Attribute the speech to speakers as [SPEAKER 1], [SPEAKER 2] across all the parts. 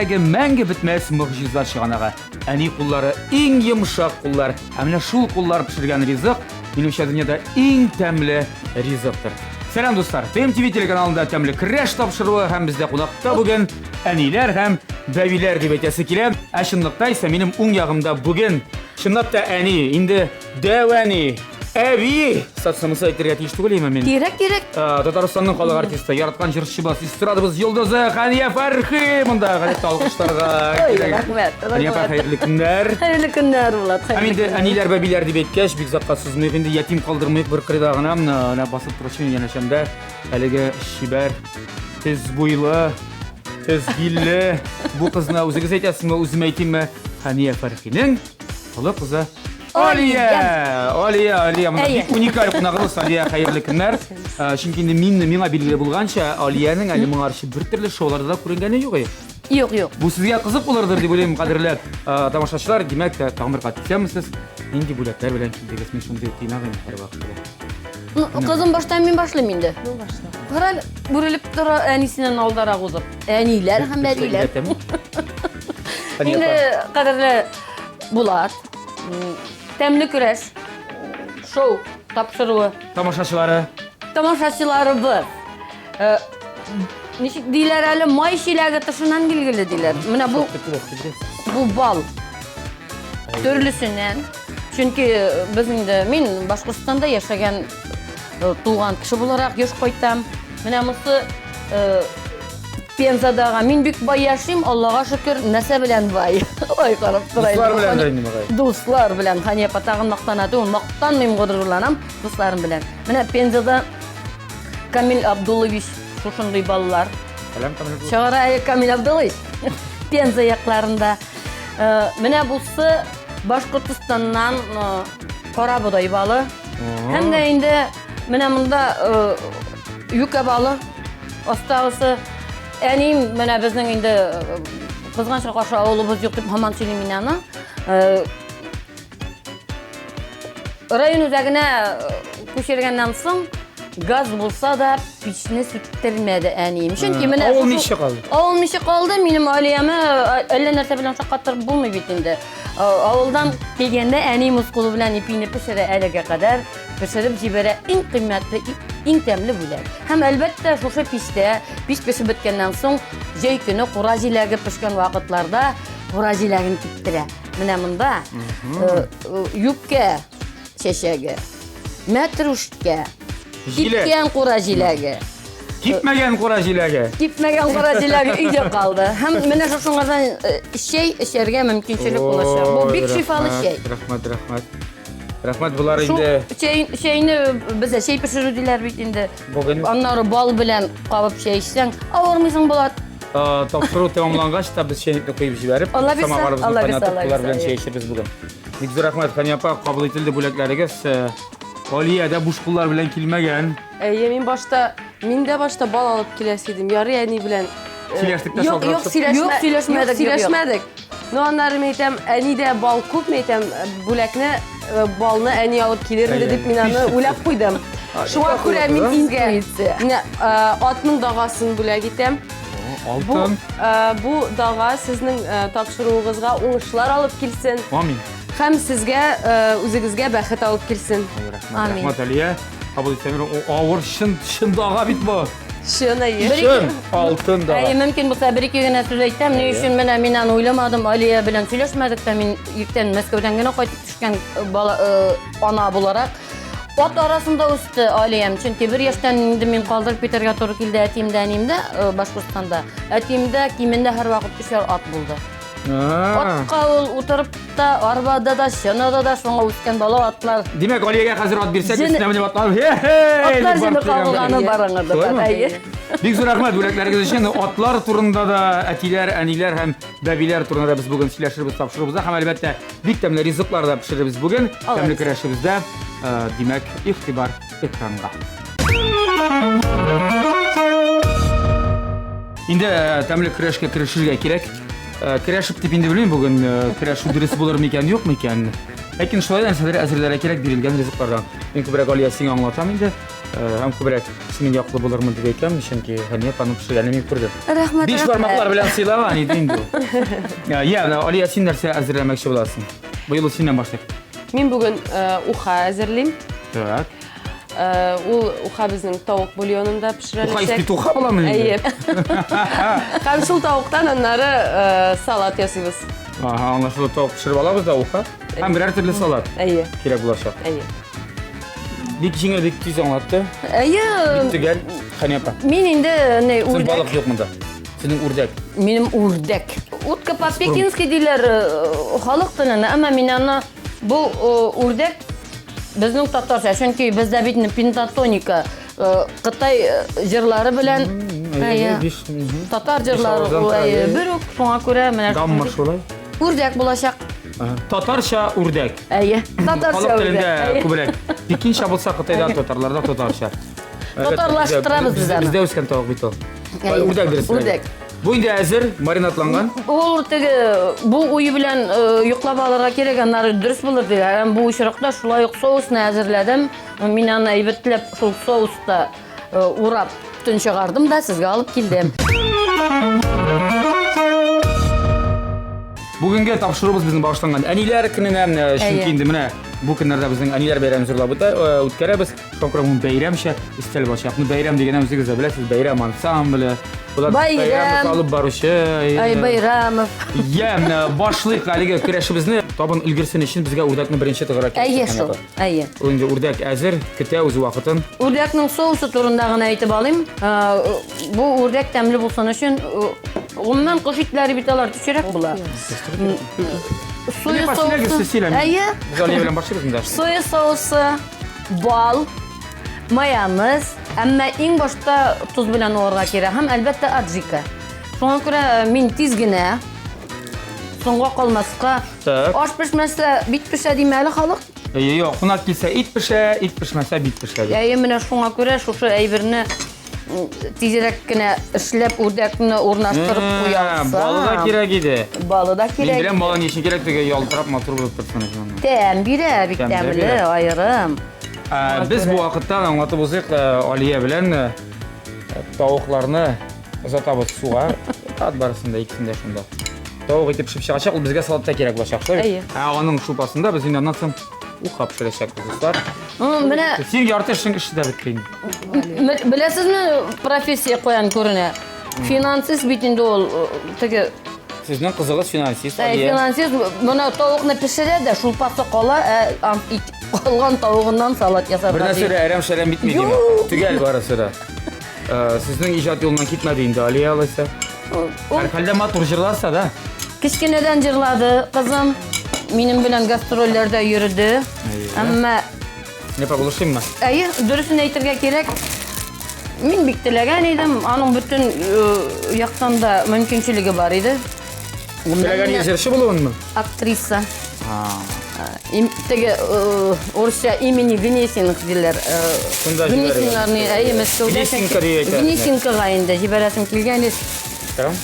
[SPEAKER 1] теләге мәңге бетмәс могҗиза чыганагы. Әни куллары иң йомшак куллар. Ә менә шул куллар пешергән ризык, минемчә, дөньяда иң тәмле ризыктыр. Сәлам, дуслар! ТМТВ телеканалында тәмле көрәш тапшыруы һәм бездә кунакта бүген әниләр һәм бәбиләр дип әйтәсе килә. Ә чынлыкта исә минем уң ягымда бүген чынлап та әни, инде дәү әни, әби, статусымызны әйтергә тиеш түгел име мин?
[SPEAKER 2] Кирәк, кирәк.
[SPEAKER 1] Татарстанның халык артисты, яраткан җырчыбыз, эстрадабыз йолдызы Хәния Фәрхи монда гадәттә алкышларга кирәк.
[SPEAKER 2] Рәхмәт.
[SPEAKER 1] Хәния апа, хәерле көннәр.
[SPEAKER 2] Хәерле көннәр, Булат.
[SPEAKER 1] Һәм инде әниләр, бәбиләр дип әйткәч, бик озакка сузмыйк инде, ятим калдырмыйк бер кырыйда гына, менә басып торучы янәшәмдә әлеге чибәр, төз буйлы, төз билле бу кызны үзегез әйтәсезме, үзем әйтимме? Хәния Фәрхинең олы кызы Алия! Алия, Алия, монда бик уникаль кунагыбыз Алия, хәерле көннәр. Чөнки инде мин миңа билгеле булганча, Алиянең әле моңарчы бер төрле шоуларда да күренгәне юк иде.
[SPEAKER 2] Юк, юк.
[SPEAKER 1] Бу сезгә кызык булырдыр дип уйлыйм, кадерле тамашачылар. Димәк, тагын бер кат исәнмесез. Нинди бүләкләр белән килдегез? Мин шундый тыйнак инде һәрвакыт.
[SPEAKER 2] Ну, кызым, башта мин башлыйм инде.
[SPEAKER 3] Ну, башла.
[SPEAKER 2] Кара, бүрелеп тора әнисеннән алдарак узып. Әниләр һәм әбиләр. Инде кадерле Булат, тәмле көрәш шоу тапшыруы.
[SPEAKER 1] Тамашачылары.
[SPEAKER 2] Тамашачыларыбыз. Э, ничек диләр әле, май чиләге тышыннан билгеле диләр. Менә бу бу бал. Төрлесеннән. Чөнки э, без инде мин Башкортстанда яшәгән э, туган кеше буларак еш кайтам. Менә монысы э, Пензадага мин бик бай яшим, Аллага шөкер, нәрсә белән бай? Ой, карап тора.
[SPEAKER 1] Дуслар белән дә инде бугай.
[SPEAKER 2] Дуслар белән. Хания апа тагын мактана түгел, мактанмыйм, горурланам дусларым белән. Менә Пензада Камил Абдуллович шушындый баллар.
[SPEAKER 1] Сәлам, Камил Абдуллович.
[SPEAKER 2] Чыгара Камил Абдуллович. Пенза якларында. Э, менә бусы Башкортостаннан э, кара бодай балы. Һәм дә инде менә монда э, юкә балы. Астагысы әнием менә безнең инде кызганычка каршы авылыбыз юк дип һаман сөйлим мин аны. Район үзәгенә күчергәннән соң газ булса да пичне сүттермәде әнием. Чөнки менә
[SPEAKER 1] авыл миче калды.
[SPEAKER 2] Авыл миче калды. Минем Алияме әллә нәрсә белән шаккатырып булмый бит инде. Авылдан килгәндә әнием үз кулы белән ипине пешерә әлегә кадәр. Пешереп җибәрә иң кыйммәтле, иң тәмле бүләк. Һәм әлбәттә шушы пичтә, пич пешеп беткәннән соң, җәй көне кура җиләге пешкән вакытларда кура җиләген киптерә. Менә монда э, э, юбкә чәчәге, мәтрүшкә, кипкән кура җиләге.
[SPEAKER 1] Кипмәгән кура җиләге.
[SPEAKER 2] Кипмәгән кура җиләге өйдә калды. Һәм менә шушыңардан э, чәй эчәргә мөмкинчелек булачак. Бу бик шифалы чәй.
[SPEAKER 1] Рәхмәт, рәхмәт. Рәхмәт, болар инде.
[SPEAKER 2] Чәй, чәйне бездә чәй пешерү диләр бит инде. Бүген аннары бал белән кабып чәй эчсәң, авырмыйсың Булат.
[SPEAKER 1] Тапшыру тәмамлангач та без чәйнекне куеп җибәреп, самоварыбызны кайнатып, болар белән чәй эчербез бүген. Бик зур рәхмәт, Хәния апа, кабул ителде бүләкләрегез. Алия дә буш куллар белән килмәгән.
[SPEAKER 3] Әйе, мин башта, мин дә башта бал алып киләсе идем. Ярый әни белән.
[SPEAKER 1] Сөйләштек тә
[SPEAKER 3] Юк, юк,
[SPEAKER 2] Юк, сөйләшмәдек,
[SPEAKER 3] сөйләшмәдек. Ну, аннары мин әйтәм, әни дә бал күп, мин әйтәм, бүләкне, балны әни алып килер инде дип мин аны уйлап куйдым. Шуңа күрә мин сезгә менә атның дагасын бүләк итәм.
[SPEAKER 1] Алтын.
[SPEAKER 3] Бу дага сезнең тапшыруыгызга уңышлар алып килсен.
[SPEAKER 1] Амин.
[SPEAKER 3] Һәм сезгә үзегезгә бәхет алып килсен.
[SPEAKER 1] Рәхмәт, рәхмәт, Алия. Кабул итсәң, авыр чын чын дага бит бу.
[SPEAKER 3] Чын әйе.
[SPEAKER 1] Чын алтын дага.
[SPEAKER 2] Әйе, мөмкин булса бер-ике генә сүз әйтәм. Ни өчен менә мин аны уйламадым, Алия белән сөйләшмәдек тә, мин иртән Мәскәүдән генә кайтып төшкән бала, ана буларак. Ат арасында үсте Алиям, чөнки бер яшьтән инде мин калдырып китәргә туры килде әтием дә, әнием дә Башкортстанда. Әтием дә кимендә һәрвакыт өчәр ат булды. Атка ул утырып та, арбада да, чанада да шуңа үскән бала атлар.
[SPEAKER 1] Димәк, Алиягә хәзер ат бирсәк, өстенә менеп атлар.
[SPEAKER 2] Атлар җене кагылганы бар аңарда. Әйе.
[SPEAKER 1] Бик зур рәхмәт бүләкләрегез өчен. Атлар турында да әтиләр, әниләр һәм бәбиләр турында да без бүген сөйләшербез тапшыруыбызда һәм әлбәттә бик тәмле ризыклар да пешерербез бүген. Тәмле көрәшебездә, димәк, игътибар экранга. Инде тәмле көрәшкә керешергә кирәк. Көрәшеп дип инде белмим бүген көрәшү дөрес булыр микән, юк микән. Ләкин шулай нәрсәләр әзерләргә кирәк бирелгән ризыклардан. Мин күбрәк Алия сиңа аңлатам инде. Һәм күбрәк синең яклы булырмын дип әйтәм, чөнки Хәния апаның пешергәнен мин күрдем.
[SPEAKER 2] Рәхмәт.
[SPEAKER 1] Биш бармаклар белән сыйлаган иде инде ул. Я, менә Алия, син нәрсә әзерләмәкче буласың? Бу юлы синнән башлыйк.
[SPEAKER 3] Мин бүген уха әзерлим.
[SPEAKER 1] Так.
[SPEAKER 3] Ул уха безнең тавык бульонында пешереләчәк.
[SPEAKER 1] Уха из петуха буламы инде?
[SPEAKER 3] Әйе. Һәм шул тавыктан аннары салат ясыйбыз.
[SPEAKER 1] Ага, аңлашылды. Тавык пешереп алабыз да уха. Һәм берәр төрле салат.
[SPEAKER 3] Әйе.
[SPEAKER 1] Кирәк булачак.
[SPEAKER 3] Әйе.
[SPEAKER 1] Бик җиңел, бик тиз аңлатты.
[SPEAKER 2] Әйе.
[SPEAKER 1] Бик төгәл. Хәния апа.
[SPEAKER 2] Мин инде не
[SPEAKER 1] үрдәк. Балык юк монда. Синең үрдәк.
[SPEAKER 2] Минем үрдәк. Утка по-пекински диләр халык теленә, әмма мин аны бу үрдәк безнең татарча, чөнки бездә бит пентатоника Кытай җырлары белән татар җырлары ул бер үк, шуңа күрә менә
[SPEAKER 1] гамма шулай.
[SPEAKER 2] Үрдәк булачак.
[SPEAKER 1] Татарча үрдәк.
[SPEAKER 2] Әйе, татарча
[SPEAKER 1] Халык телендә күбрәк. Пекинча булса Кытайда татарларда татарча.
[SPEAKER 2] Татарлаштырабыз без аны.
[SPEAKER 1] Бездә үскән тавык бит ул. Үрдәк дөрес.
[SPEAKER 2] Үрдәк.
[SPEAKER 1] Бу инде әзер, маринадланган.
[SPEAKER 2] Ул теге бу уе белән йоклап алырга кирәк, аннары дөрес булыр диләр. Һәм бу очракта шулай ук соусны әзерләдем. Мин аны әйбәтләп шул соуста урап төн чыгардым да сезгә алып килдем.
[SPEAKER 1] Бүгенге тапшыруыбыз безнең багышланган әниләр көненә, чөнки инде менә бу көннәрдә безнең әниләр бәйрәмен зурлап үткәрәбез. Шуңа күрә бу бәйрәмчә өстәл булачак. Ну, бәйрәм дигәннән үзегез дә беләсез, бәйрәм ансамбле. Булат
[SPEAKER 2] Бәйрәм.
[SPEAKER 1] алып баручы.
[SPEAKER 2] Ай, Байрамов.
[SPEAKER 1] Я, менә башлыйк әлеге көрәшебезне. Табын өлгерсен өчен безгә үрдәкне беренче тыгырга кирәк.
[SPEAKER 2] Әйе шул, әйе.
[SPEAKER 1] Ул инде үрдәк әзер, көтә үз вакытын.
[SPEAKER 2] Үрдәкнең соусы турында гына әйтеп алыйм. Бу үрдәк тәмле булсын өчен, гомумән кош итләре бит алар төчерәк була. Соя соусы. Әйе.
[SPEAKER 1] Без Алия белән башлыйбыз инде.
[SPEAKER 2] Соя соусы, бал, майонез, әмма иң башта тоз белән уарга кирәк һәм әлбәттә аджика. Шуңа күрә мин тиз генә соңга калмаска. Аш пешмәсә, бит пешә димә әле халык.
[SPEAKER 1] Әйе, юк, кунак килсә ит пешә, ит пешмәсә бит пешә.
[SPEAKER 2] Әйе, менә шуңа күрә шушы әйберне тизрәк кенә эшләп үрдәкне урнаштырып куялсам.
[SPEAKER 1] Балы да кирәк иде.
[SPEAKER 2] Балы да кирәк.
[SPEAKER 1] Мин беләм, бала ни өчен кирәк, теге ялтырап матур булып торсын өчен.
[SPEAKER 2] Тәм бирә, бик тәмле, аерым.
[SPEAKER 1] Без бу вакытта аңлатып узыйк, Алия белән тавыкларны озатабыз суга. Ат барысын да, икесен дә шунда. Тавык итеп пешеп чыгачак, ул безгә салатта кирәк булачак, шулай бит?
[SPEAKER 2] Әйе.
[SPEAKER 1] Ә аның шулпасында без инде аннан соң уха пешерәчәкбез, дуслар.
[SPEAKER 2] Менә
[SPEAKER 1] Син ярты эшең эше дә бетте инде.
[SPEAKER 2] Беләсезме, профессия каян күренә? Финансист бит инде ул, теге
[SPEAKER 1] Сезнең кызыгыз финансист,
[SPEAKER 2] Әй,
[SPEAKER 1] Алия.
[SPEAKER 2] финансист моны тавыкны пешерә дә, шулпасы кала, ә калган тавыгыннан салат ясарга.
[SPEAKER 1] Бер нәрсә дә әрәм-шәрәм битми димә. Төгәл барысы да. Сезнең иҗат юлыннан китмәде инде Алия алайса. Һәрхәлдә матур җырласа да.
[SPEAKER 2] Кечкенәдән җырлады кызым. Минем белән гастрольләрдә йөрде. Әмма
[SPEAKER 1] Не булышыйммы?
[SPEAKER 2] Әйе, дөресен әйтергә кирәк. Мин бик теләгән идем, аның бөтен яктан да мөмкинчелеге бар иде.
[SPEAKER 1] Теләгән җырчы булуынмы?
[SPEAKER 2] Актриса. Теге урысча имени Гнесиных диләр. Гнесиннарны, әйе, Мәскәүдә.
[SPEAKER 1] Гнесинка дип әйтәләр.
[SPEAKER 2] Гнесинкага инде җибәрәсем килгән иде.
[SPEAKER 1] Tamam.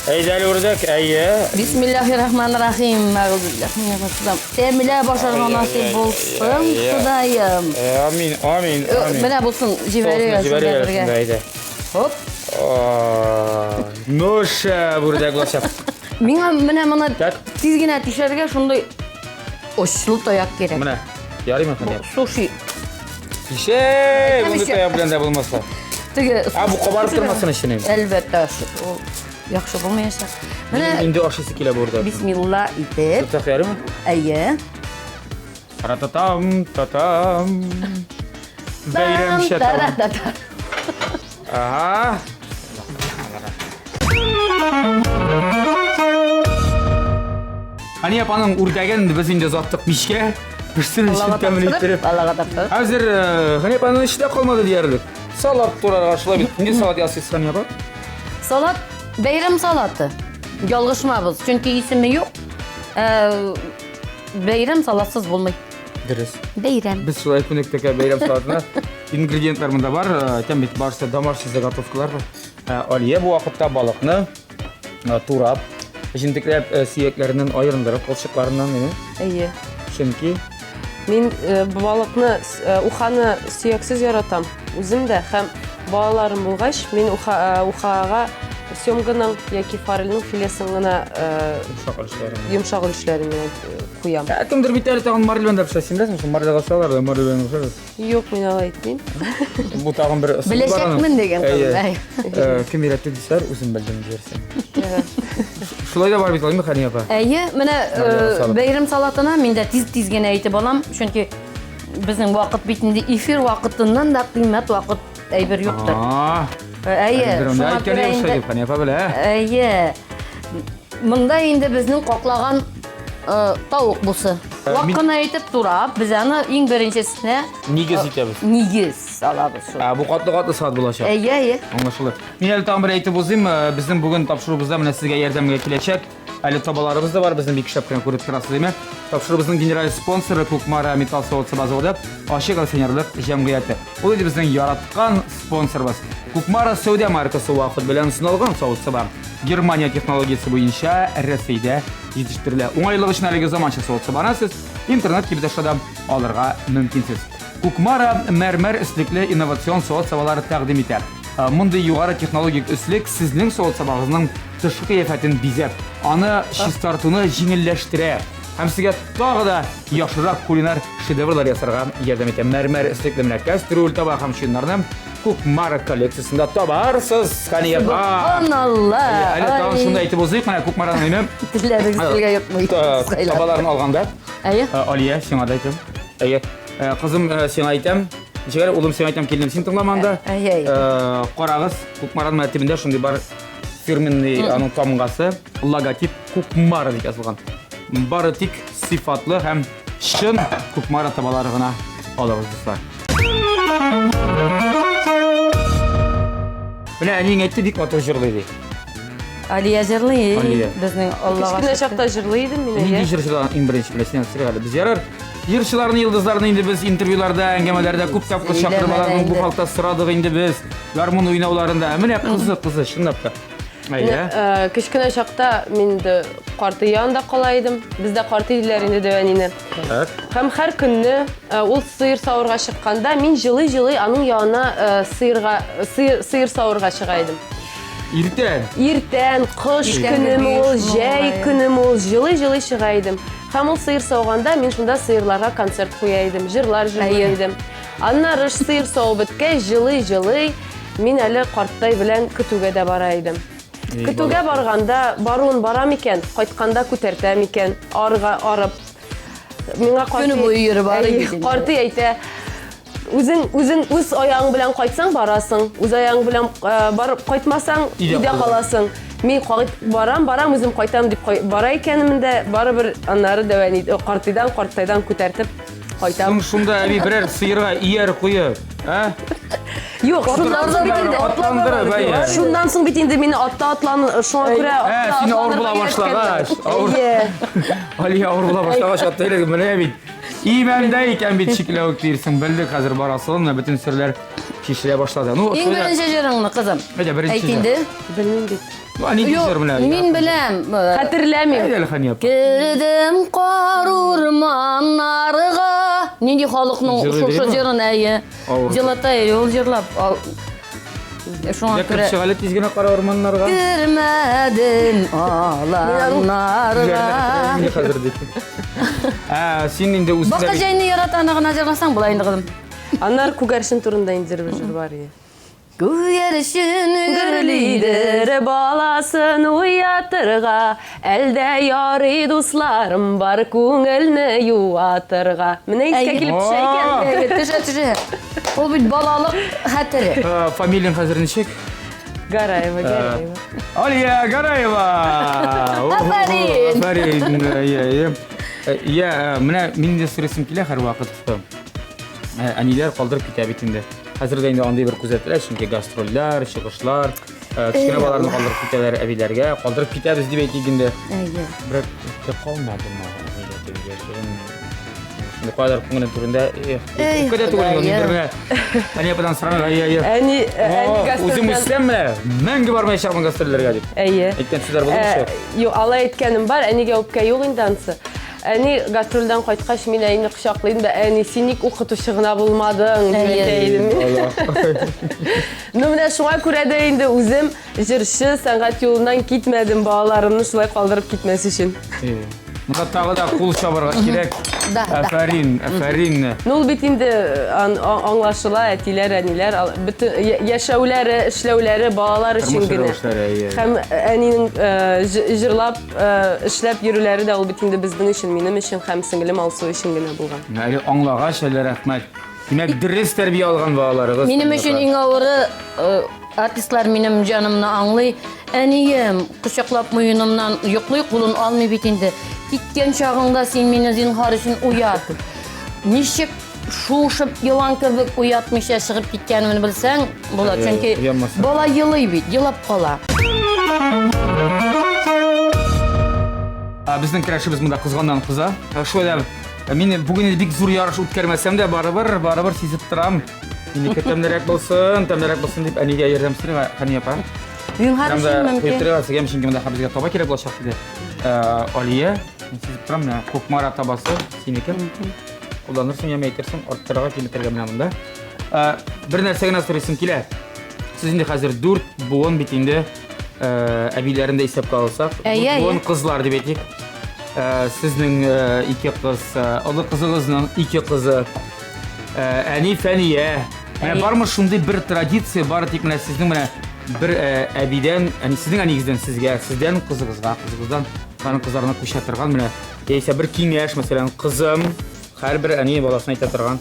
[SPEAKER 1] Әйдә әле үрдәк, әйе.
[SPEAKER 2] Бисмиллахир-рахманир-рахим. Тәмле башарга насыйп булсын, Ходаем.
[SPEAKER 1] Амин, амин, амин.
[SPEAKER 2] Менә булсын, җибәрегез шунда бергә.
[SPEAKER 1] Әйдә.
[SPEAKER 2] Хоп.
[SPEAKER 1] Ну, шәп үрдәк булачак.
[SPEAKER 2] Миңа менә моны тиз генә тишәргә шундый очлы таяк кирәк.
[SPEAKER 1] Менә, ярыймы хәзер?
[SPEAKER 2] Суши.
[SPEAKER 1] Тишәй, мондый таяк белән дә булмаса.
[SPEAKER 2] Теге.
[SPEAKER 1] А бу кабарып тормасын өчен инде.
[SPEAKER 2] Әлбәттә, ул яхшы булмаячак. Менә
[SPEAKER 1] инде ашыйсы килә бу үрдәк.
[SPEAKER 2] Бисмилла итеп.
[SPEAKER 1] Тотак ярыймы?
[SPEAKER 2] Әйе.
[SPEAKER 1] Рататам, татам. Бәйрәмчә табын. Ага. Ания апаның үрдәген без инде озаттык мичкә. Пешсен өчен тәмле иттереп.
[SPEAKER 2] Аллага тапшырып.
[SPEAKER 1] Хәзер Хания апаның эше дә калмады диярлек. Салат турарга шулай бит. Нинди салат ясыйсыз, Хания апа?
[SPEAKER 2] Салат бәйрәм салаты. Ялгышмабыз, чөнки исеме юк. Бәйрәм салатсыз булмый.
[SPEAKER 1] Дөрес.
[SPEAKER 2] Бәйрәм.
[SPEAKER 1] Без шулай күнектек бәйрәм салатына. Ингредиентлар монда бар. Әйтәм бит, барысы домашний заготовкалар бар. Алия бу вакытта балыкны турап, җентекләп сөякләреннән аерындырып, кылчыкларыннан, әйе.
[SPEAKER 2] Әйе.
[SPEAKER 1] Чөнки
[SPEAKER 3] Мин э, балыкны, э, уханы сөяксез яратам. Үзем дә һәм балаларым булгач, мин уха, э, ухага семганың яки форельның филесын гына
[SPEAKER 1] йомшак өлешләрен
[SPEAKER 3] йомшак өлешләрен генә куям.
[SPEAKER 1] Ә кемдер бит әле тагын марля белән дә пешерә. Син беләсеңме, шул марляга салалар да, марля белән пешерәләр.
[SPEAKER 3] Юк, мин алай әйтмим.
[SPEAKER 1] Бу тагын бер ысул бар аның.
[SPEAKER 2] Беләчәкмен дигән кызым.
[SPEAKER 1] Әйе. Кем өйрәтте дисәләр, үзем белдем диярсең. Шулай да бар бит, алаймы, Хәния апа?
[SPEAKER 2] Әйе, менә бәйрәм салатына мин дә тиз-тиз генә әйтеп алам, чөнки безнең вакыт бит инде эфир вакытыннан да кыйммәт вакыт әйбер юктыр. Әйе,
[SPEAKER 1] шуңа күрә инде Хәния апа белә.
[SPEAKER 2] Әйе. Монда инде безнең каклаган тавык бусы. Вак кына итеп турап, без аны иң беренчесенә
[SPEAKER 1] нигез итәбез.
[SPEAKER 2] Нигез салабыз шул.
[SPEAKER 1] Ә бу катлы-катлы салат булачак.
[SPEAKER 2] Әйе, әйе.
[SPEAKER 1] Аңлашылды. Мин әле тагын бер әйтеп узыйм, безнең бүген тапшыруыбызда менә сезгә ярдәмгә киләчәк. Әле табаларыбыз да бар, безнең бик шәп кенә күреп торасыз, әйме? Тапшыруыбызның генераль спонсоры Кукмара металл савыт-саба заводы ачык акционерлык җәмгыяте. Ул инде безнең яраткан спонсорыбыз. Кукмара сәүдә маркасы вакыт белән сыналган савыт-саба. Германия технологиясе буенча Рәсәйдә җитештерелә. Уңайлык өчен әлеге заманча савыт-сабаны сез интернет кибете аша да алырга мөмкинсез. Кукмара мәрмәр өслекле инновацион савыт-сабалар тәкъдим итә. Мондый югары технологик өслек сезнең савыт-сабагызның тышкы кыяфәтен бизәп, аны чистартуны җиңелләштерә һәм сезгә тагы да яхшырак кулинар шедеврлар ясарга ярдәм итә. Мәрмәр өслекле менә кәстрүл, таба һәм чуеннарны Кукмара коллекциясендә табарсыз, Хәния апа.
[SPEAKER 2] Субханалла.
[SPEAKER 1] Әле тагын шунда әйтеп узыйк, менә Кукмараның өне.
[SPEAKER 2] Телләрегез телгә йокмый.
[SPEAKER 1] Табаларын алганда.
[SPEAKER 2] Әйе.
[SPEAKER 1] Алия, сиңа да әйтәм. Әйе. Кызым, сиңа әйтәм. Ничек әле, улым, сиңа әйтәм, килдем, син тыңлама анда.
[SPEAKER 2] Әйе, әйе.
[SPEAKER 1] Карагыз, Кукмараның менә төбендә шундый бар фирменный аның тамгасы, логотип Кукмара дип язылган. Бары тик сыйфатлы һәм чын Кукмара табалары гына алыгыз, дуслар. Менә әниең әйтте, бик матур җырлый ди.
[SPEAKER 2] Алия җырлый,
[SPEAKER 1] Алия.
[SPEAKER 2] безнең Аллага
[SPEAKER 3] Кечкенә
[SPEAKER 2] шөкер.
[SPEAKER 3] чакта җырлый идем мин,
[SPEAKER 1] Нинди
[SPEAKER 3] әйе.
[SPEAKER 1] җыр җырлаган иң беренче белән синнән сорыйк әле. Без ярар. Җырчыларны, йолдызларны инде без интервьюларда, әңгәмәләрдә күп тапкыр чакырып
[SPEAKER 2] Сөйләмә
[SPEAKER 1] аларның бу
[SPEAKER 2] инде.
[SPEAKER 1] хакта сорадык инде без. Гармун уйнауларында. Ә менә кызы, кызы, чынлап та. Әйе.
[SPEAKER 3] Э, Кечкенә чакта мин инде карты янында кала идем. Бездә карты диләр инде дәү әнине.
[SPEAKER 1] Так.
[SPEAKER 3] Һәм һәр көнне э, ул сыер савырга чыкканда мин җылый-җылый аның янына э, сыерга сыер, сыер савырга чыга идем.
[SPEAKER 1] Иртән.
[SPEAKER 3] Иртән, кыш
[SPEAKER 2] Иртәнге
[SPEAKER 3] көнеме ул,
[SPEAKER 2] биш,
[SPEAKER 3] җәй
[SPEAKER 2] мөгаен.
[SPEAKER 3] көнеме ул, җылый-җылый чыга идем. Һәм ул сыер сауганда мин шунда сыерларга концерт куя идем, җырлар җырлый
[SPEAKER 2] Әйе.
[SPEAKER 3] идем. Аннары сыер савып беткәч, җылый-җылый мин әле карттай белән көтүгә дә бара идем.
[SPEAKER 1] Эй,
[SPEAKER 3] Көтүгә
[SPEAKER 1] бала.
[SPEAKER 3] барганда баруын барам икән, кайтканда күтәртәм икән, арыга арып. Миңа
[SPEAKER 2] Көне буе йөреп арый бит инде.
[SPEAKER 3] Карты әйтә, үзең үзең үз аяғың белән кайтсаң барасың, үз аяғың белән э, барып кайтмасаң
[SPEAKER 1] Өйдә
[SPEAKER 3] өйдә каласың. Мин кайт барам, барам, үзем кайтам дип кай- бара икәнмен дә, барыбер аннары дәү әни э, картыйдан, карттайдан күтәртеп кайтам.
[SPEAKER 1] Соң шунда әби берәр сыерга ияр куеп, ә?
[SPEAKER 3] Юк, шуннан соң бит инде
[SPEAKER 1] Атландырып, әйе.
[SPEAKER 3] Шуннан соң бит инде мине атта атлан, шуңа күрә
[SPEAKER 1] Ә,
[SPEAKER 3] атта
[SPEAKER 1] син авыр була
[SPEAKER 3] атланырга
[SPEAKER 1] башлагач,
[SPEAKER 3] өйрәткәннәр.
[SPEAKER 1] авыр.
[SPEAKER 3] Әйе.
[SPEAKER 1] Алия авыр була башлагач, атта элек менә бит. Имәндә икән бит чикләвек диярсең. Белдек хәзер барасын, менә бөтен серләр чишелә башлады. Ну,
[SPEAKER 2] Иң
[SPEAKER 1] шулай да-
[SPEAKER 2] беренче җырыңны, кызым.
[SPEAKER 1] Әйдә, беренче
[SPEAKER 2] Әйт
[SPEAKER 1] җыр.
[SPEAKER 2] инде.
[SPEAKER 3] Белмим бит.
[SPEAKER 1] Ну, ә нинди
[SPEAKER 2] Юк,
[SPEAKER 1] җыр менә?
[SPEAKER 2] мин беләм.
[SPEAKER 3] Хәтерләмим.
[SPEAKER 1] Әйдә әле, Хәния апа.
[SPEAKER 2] Кердем кар урманнарга. Нинди халыкның
[SPEAKER 1] Җырлый
[SPEAKER 2] шушы
[SPEAKER 1] дидеме?
[SPEAKER 2] җырын әйе.
[SPEAKER 1] Авыр.
[SPEAKER 2] Җылыта иде ул җырлап. Ал- Шуңа
[SPEAKER 1] Дә
[SPEAKER 2] күрә
[SPEAKER 1] кереп чыга әле тиз генә кара урманнарга.
[SPEAKER 2] кермәдем аланнарга.
[SPEAKER 1] Мин хәзер дип. Ә, син инде үзең
[SPEAKER 2] Башка
[SPEAKER 1] дә бит-
[SPEAKER 2] җәйне яратаны гына җырласаң була инде, кызым.
[SPEAKER 3] Аннары күгәрчен турында инде бер җыр бар иде.
[SPEAKER 2] Күгәрчен гөрлидер.
[SPEAKER 3] Гөрлидер баласын уятырга, әлдә ярый дусларым бар күңелне юатырга. Менә искә
[SPEAKER 2] Әйе.
[SPEAKER 3] килеп төшә икән.
[SPEAKER 2] Әйе, Төшә, төшә. Ул бит балалык хәтере.
[SPEAKER 1] Ә, Фамилияң хәзер ничек?
[SPEAKER 3] Гараева, Гараева.
[SPEAKER 1] Алия Гараева!
[SPEAKER 2] Афәрин!
[SPEAKER 1] Афәрин! Әйе, әйе. Ә, Я, менә мин дә сорыйсым килә һәрвакыт. Ә, Әниләр калдырып китә бит инде. Хәзер дә инде андый бер күзәтелә, чөнки гастрольләр, чыгышлар, кечкенә балаларны калдырып китәләр әбиләргә, калдырып китәбез дип әйтик инде.
[SPEAKER 2] Әйе.
[SPEAKER 1] Берәр үпкә калмадымы әнигә теге яшерен? Шундый кайдыр күңелем түрендә, эх,
[SPEAKER 2] Эй,
[SPEAKER 1] үпкә дә түгел инде,
[SPEAKER 2] Ходаем.
[SPEAKER 1] нидер менә. Әни ападан сорамыйм, әйе, әйе.
[SPEAKER 3] Әни, әни
[SPEAKER 1] Үзем
[SPEAKER 3] гастрольдән-
[SPEAKER 1] үссәм менә, мәңге бармаячакмын гастрольләргә дип.
[SPEAKER 3] Әйе.
[SPEAKER 1] Әйткән сүзләр булдымы
[SPEAKER 3] Э,
[SPEAKER 1] шул?
[SPEAKER 3] Юк, алай әйткәнем бар, әнигә үпкә юк инде ансы. Әни гастрольдән кайткач, мин әнине кочаклыйм да, әни, син ник укытучы гына булмадың, дип әйтә идем. Ну, менә шуңа күрә дә инде үзем җырчы, сәнгать юлыннан китмәдем, балаларымны шулай калдырып китмәс өчен.
[SPEAKER 1] Монда тагы да кул чабарга кирәк.
[SPEAKER 2] Да, да.
[SPEAKER 1] Афәрин, афәрин.
[SPEAKER 3] Ну, ул бит инде аңлашыла, әтиләр, әниләр, бөтен яшәүләре, эшләүләре балалар өчен
[SPEAKER 1] Тормыш
[SPEAKER 3] генә.
[SPEAKER 1] рәвешләре, әйе.
[SPEAKER 3] Һәм әнинең җырлап, эшләп йөрүләре дә ул бит инде безнең өчен, минем өчен һәм сеңлем Алсу өчен генә булган.
[SPEAKER 1] Әле аңлагач, әле рәхмәт. Димәк, дөрес тәрбия алган балаларыгыз.
[SPEAKER 2] Минем өчен иң авыры артистлар минем җанымны аңлый. Әнием кочаклап муенымнан йоклый, кулын алмый бит инде. Киткән чагыңда син мине зинһар өчен уят. Ничек шуышып елан кебек уятмыйча чыгып киткәнемне белсәң, була. Чөнки бала елый бит, елап кала.
[SPEAKER 1] Безнең көрәшебез монда кызганнан кыза. Шулай да мин бүген инде бик зур ярыш үткәрмәсәм дә, барыбер, барыбер сизеп торам. Минеке тәмлерәк булсын, тәмлерәк булсын дип әнигә ярдәм сорыйм, Хәния апа.
[SPEAKER 2] Зинһар өчен мөмкин.
[SPEAKER 1] Куеп сезгә, чөнки монда безгә таба кирәк булачак диде. Алия, мин сизеп торам, менә Кукмара табасы синеке. Кулланырсың, яме әйтерсең, арттырырга, киметергә менә монда. Бер нәрсә генә сорыйсым килә. Сез инде хәзер дүрт буын бит инде, әбиләрен дә исәпкә алсак, дүрт буын кызлар дип әйтик. Сезнең ике кыз, олы кызыгызның ике кызы, әни Фәния. Менә бармы шундый бер традиция, бары тик менә сезнең менә бер әбидән, әни сезнең әнигездән сезгә, сездән кызыгызга, кызыгыздан аның кызларына күчә торган менә яисә бер киңәш, мәсәлән, кызым, һәрбер әни баласына әйтә торган.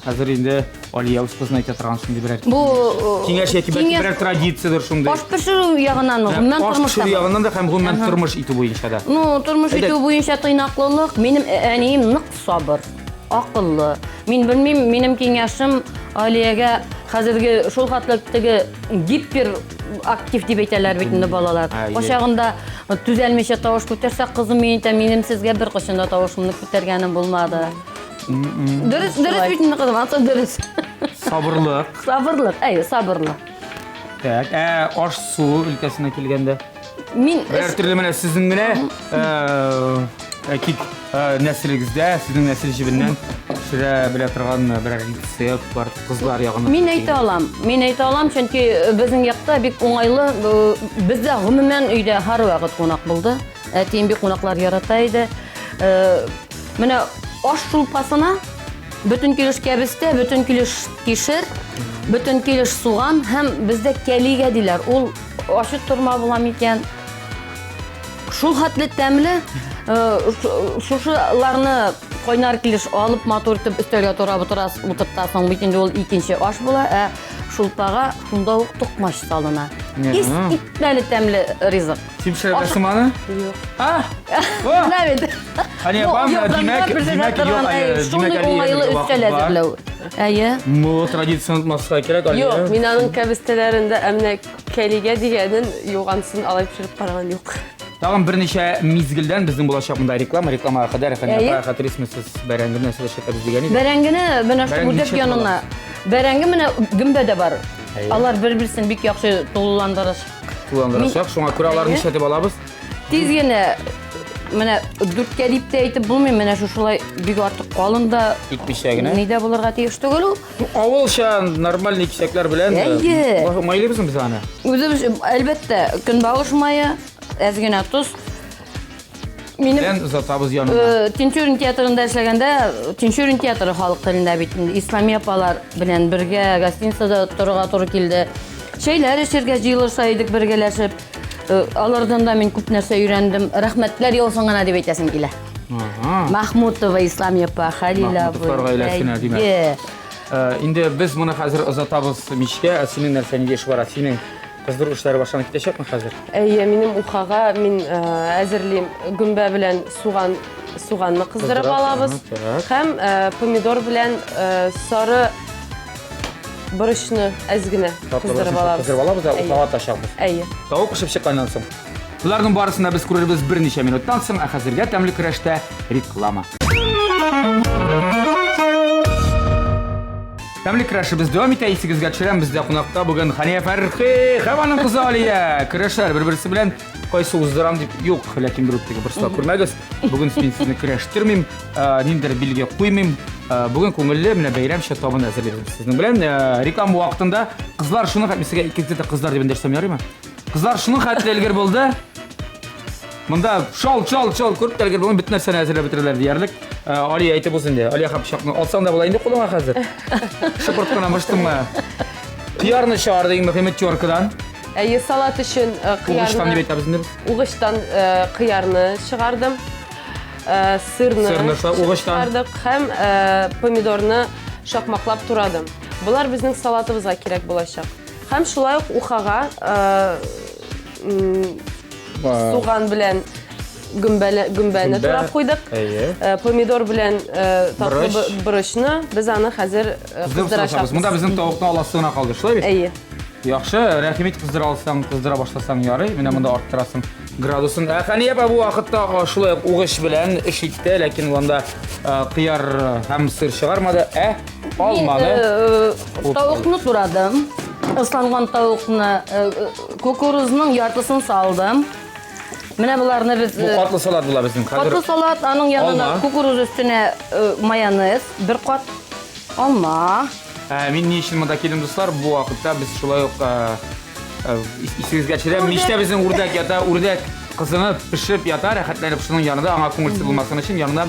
[SPEAKER 1] Хәзер инде Алия үз кызына әйтә торган шундый берәр.
[SPEAKER 2] Бу
[SPEAKER 1] киңәш яки бәлки берәр традициядер шундый.
[SPEAKER 2] Аш пешерү ягыннан, гомумән
[SPEAKER 1] тормышта. Аш пешерү ягыннан да һәм гомумән тормыш итү буенча да.
[SPEAKER 2] Ну, тормыш итү буенча тыйнаклылык. Минем әнием нык сабыр, акыллы. Мин белмим, минем киңәшем Алиягә хәзерге шул хәтле теге гипер актив дип әйтәләр бит инде балалар. Кайчагында түзәлмичә тавыш күтәрсә, кызым мин әйтәм, минем сезгә беркайчан да тавышымны күтәргәнем булмады. Дөрес, дөрес бит инде кызым, ансы дөрес.
[SPEAKER 1] Сабырлык.
[SPEAKER 2] Сабырлык, әйе, сабырлык.
[SPEAKER 1] Так, ә аш-су өлкәсенә килгәндә?
[SPEAKER 2] Мин
[SPEAKER 1] Берәр төрле менә сезнең менә әйтик, нәселегездә, сезнең нәсел җебеннән пешерә белә торган берәр рецепт бар, кызлар ягыннан.
[SPEAKER 2] Мин әйтә алам. Мин әйтә алам, чөнки безнең якта бик уңайлы, бездә гомумән өйдә һәрвакыт кунак булды. Әтием бик кунаклар ярата иде. Менә аш шулпасына бөтен килеш кәбестә, бөтен килеш кишер, бөтен килеш суган һәм бездә кәлигә диләр. Ул ачы торма була микән? Шул хәтле тәмле, шушыларны кайнар килеш алып матур итеп өстәлгә турап утыртасың бит инде ул икенче аш була, ә шулпага шунда ук токмач салына. Искитмәле тәмле ризык.
[SPEAKER 1] Син пешерә беләсеңме аны?
[SPEAKER 3] Юк.
[SPEAKER 1] А!
[SPEAKER 2] Менә бит.
[SPEAKER 1] Хәния апам, димәк, димәк, юк,
[SPEAKER 2] шундый уңайлы өстәл әзерләү. Әйе.
[SPEAKER 1] Бу традицияне онытмаска кирәк,
[SPEAKER 3] Алия. Юк, мин аның кәбестәләрен дә, ә менә кәлигә дигәнен югансын алай пешереп караган юк.
[SPEAKER 1] Тагын берничә мизгелдән безнең булачак монда реклама. Рекламага кадәр Хәния апа, хәтерисме сез бәрәңге нәрсәдә эшләтәбез дигән идек.
[SPEAKER 2] Бәрәңгене менә шул үрдәк янына. Бәрәңге менә гөмбә дә бар. Алар бер-берсен бик яхшы тулыландырачак.
[SPEAKER 1] Тулыландырачак. Шуңа күрә аларны нишләтеп алабыз?
[SPEAKER 2] Тиз генә менә дүрткә дип тә әйтеп булмый, менә шушылай бик артык калын да
[SPEAKER 1] итмичә генә.
[SPEAKER 2] Ни дә булырга тиеш түгел ул.
[SPEAKER 1] Авылча нормальный кисәкләр белән
[SPEAKER 2] Әйе.
[SPEAKER 1] Майлыйбызмы без аны?
[SPEAKER 2] Үзебез, әлбәттә, көнбагыш мае, әз генә тоз.
[SPEAKER 1] Минем Белән озатабыз янына.
[SPEAKER 2] Тинчурин театрында эшләгәндә, Тинчурин театры халык телендә бит инде Исламия апалар белән бергә гостиницада торырга туры килде. Чәйләр эчәргә җыелыша идек бергәләшеп. Алардан да мин күп нәрсә өйрәндем. Рәхмәтләр яусын гына дип әйтәсем килә. Махмутова Исламия апа, Халил абый.
[SPEAKER 1] Махмутовлар гаиләсенә, димәк. Инде без моны хәзер озатабыз мичкә. Ә синең нәрсә, нинди эш бара? Синең кыздыру эшләре башланып китәчәкме хәзер?
[SPEAKER 3] Әйе, минем ухага мин әзерлим гөмбә белән суган, суганны кыздырып алабыз. Һәм помидор белән сары борычны әз генә кыздырып алабыз.
[SPEAKER 1] Кыздырып алабыз да ухага ташабыз.
[SPEAKER 3] Әйе.
[SPEAKER 1] Тавык пешеп чыкканнан соң. Боларның барысын да без күрербез берничә минуттан соң, ә хәзергә тәмле көрәштә реклама. Тәмле көрәшебез дәвам итә, исегезгә төшерәм, бездә кунакта бүген Хания Фәрхи һәм аның кызы Алия. Көрәшләр бер-берсе белән кайсы уздырам дип юк, ләкин бер үк теге борчыла күрмәгез. Бүген мин сезне көрәштермим, ниндидер билге куймыйм. Бүген күңелле менә бәйрәмчә табын әзерлибез сезнең белән. Реклама вакытында кызлар шуны хәтле сезгә икегезгә дә кызлар дип эндәшсәм ярыймы? Кызлар шуның хәтле өлгер булды. Монда шал, шал, шал күреп тә өлгер булган бөтен нәрсәне әзерләп бетерделәр диярлек. Алия әйтеп узсын инде. Алия һәм пычакны алсаң да була инде кулыңа хәзер. Шыпырт кына мыштыңмы? Кыярны чыгарды иң мөһиме теркадан.
[SPEAKER 3] Әйе, салат өчен
[SPEAKER 1] кыярны. Угычтан дип әйтәбез инде без.
[SPEAKER 3] Угычтан кыярны чыгардым. Сырны.
[SPEAKER 1] Сырны угычтан.
[SPEAKER 3] Чыгардык һәм помидорны шакмаклап турадым. Болар безнең салатыбызга кирәк булачак. Һәм шулай ук ухага суган белән гөмбәле, гөмбәне турап куйдык.
[SPEAKER 1] Әйе.
[SPEAKER 3] Помидор белән татлы борычны без аны хәзер кыздырачакбыз.
[SPEAKER 1] Монда безнең тавыкны аласы гына калды, шулай бит?
[SPEAKER 3] Әйе.
[SPEAKER 1] Яхшы, рәхим ит, кыздыра алсаң, кыздыра башласаң ярый. Менә монда арттырасың градусын. Ә Хәния апа бу вакытта шулай ук угыч белән эш итте, ләкин ул анда кыяр һәм сыр чыгармады, ә алманы.
[SPEAKER 2] Тавыкны турадым. Ысланган тавыкны кукурузның яртысын салдым. Менә боларны без
[SPEAKER 1] Бу катлы салат була безнең
[SPEAKER 2] хәзер. Катлы салат, аның янына кукуруз өстенә майонез, бер кат алма.
[SPEAKER 1] Мин ни өчен монда килдем, дуслар? Бу вакытта без шулай ук исегезгә төшерәм. Мичтә безнең үрдәк ята, үрдәк кызынып, пешеп ята, рәхәтләнеп шуның янында аңа күңелсез булмасын өчен янына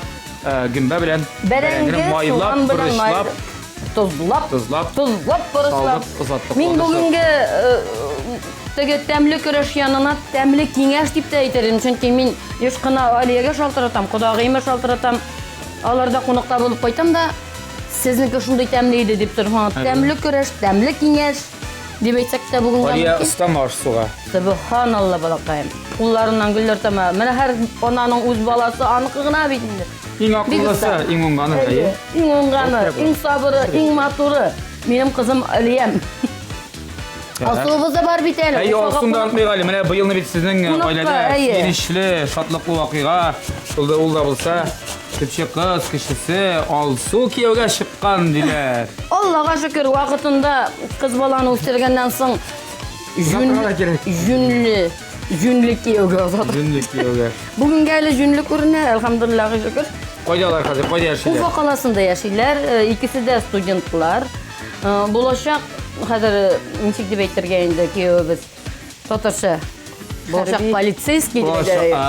[SPEAKER 1] гөмбә белән
[SPEAKER 2] бәрәңгене
[SPEAKER 1] майлап, борычлап,
[SPEAKER 2] тозлап,
[SPEAKER 1] тозлап,
[SPEAKER 2] тозлап, борычлап.
[SPEAKER 1] Озаттык.
[SPEAKER 2] Мин бүгенге теге тәмле көрәш янына тәмле киңәш дип тә әйтер идем, чөнки мин еш кына Алиягә шалтыратам, кодагыема шалтыратам. Аларда кунакта булып кайтам да, сезнеке шундый тәмле иде дип торам. Тәмле көрәш, тәмле киңәш дип әйтсәк тә бүгенгә
[SPEAKER 1] Алия оста аш-суга.
[SPEAKER 2] Сөбханалла, балакаем. Кулларыннан гөлләр тама. Менә һәр ананың үз баласы аныкы гына бит инде.
[SPEAKER 1] Иң акыллысы, иң уңганы,
[SPEAKER 2] әйе. Иң уңганы, иң сабыры, иң матуры. Минем кызым Алиям. Алсуыбыз да бар бит әле.
[SPEAKER 1] Әйе, Алсуны да онытмыйк әле. Менә быелны бит сезнең гаиләдә сөенечле, шатлыклы вакыйга. Ул да, ул да булса, төпчек кыз, кечесе Алсу кияүгә чыккан диләр.
[SPEAKER 2] Аллага шөкер, вакытында кыз баланы үстергәннән соң җүнле, җүнле кияүгә озатып.
[SPEAKER 1] Җүнле кияүгә.
[SPEAKER 2] Бүгенгә әле җүнле күренә, әлхәмдулиллаһ шөкер.
[SPEAKER 1] Кайда алар хәзер? Кайда яшиләр?
[SPEAKER 2] Уфа каласында яшиләр. Икесе дә студентлар. Булачак хәзер ничек дип әйтергә инде киявебез татарча. Булачак полицейский дип әйтергә.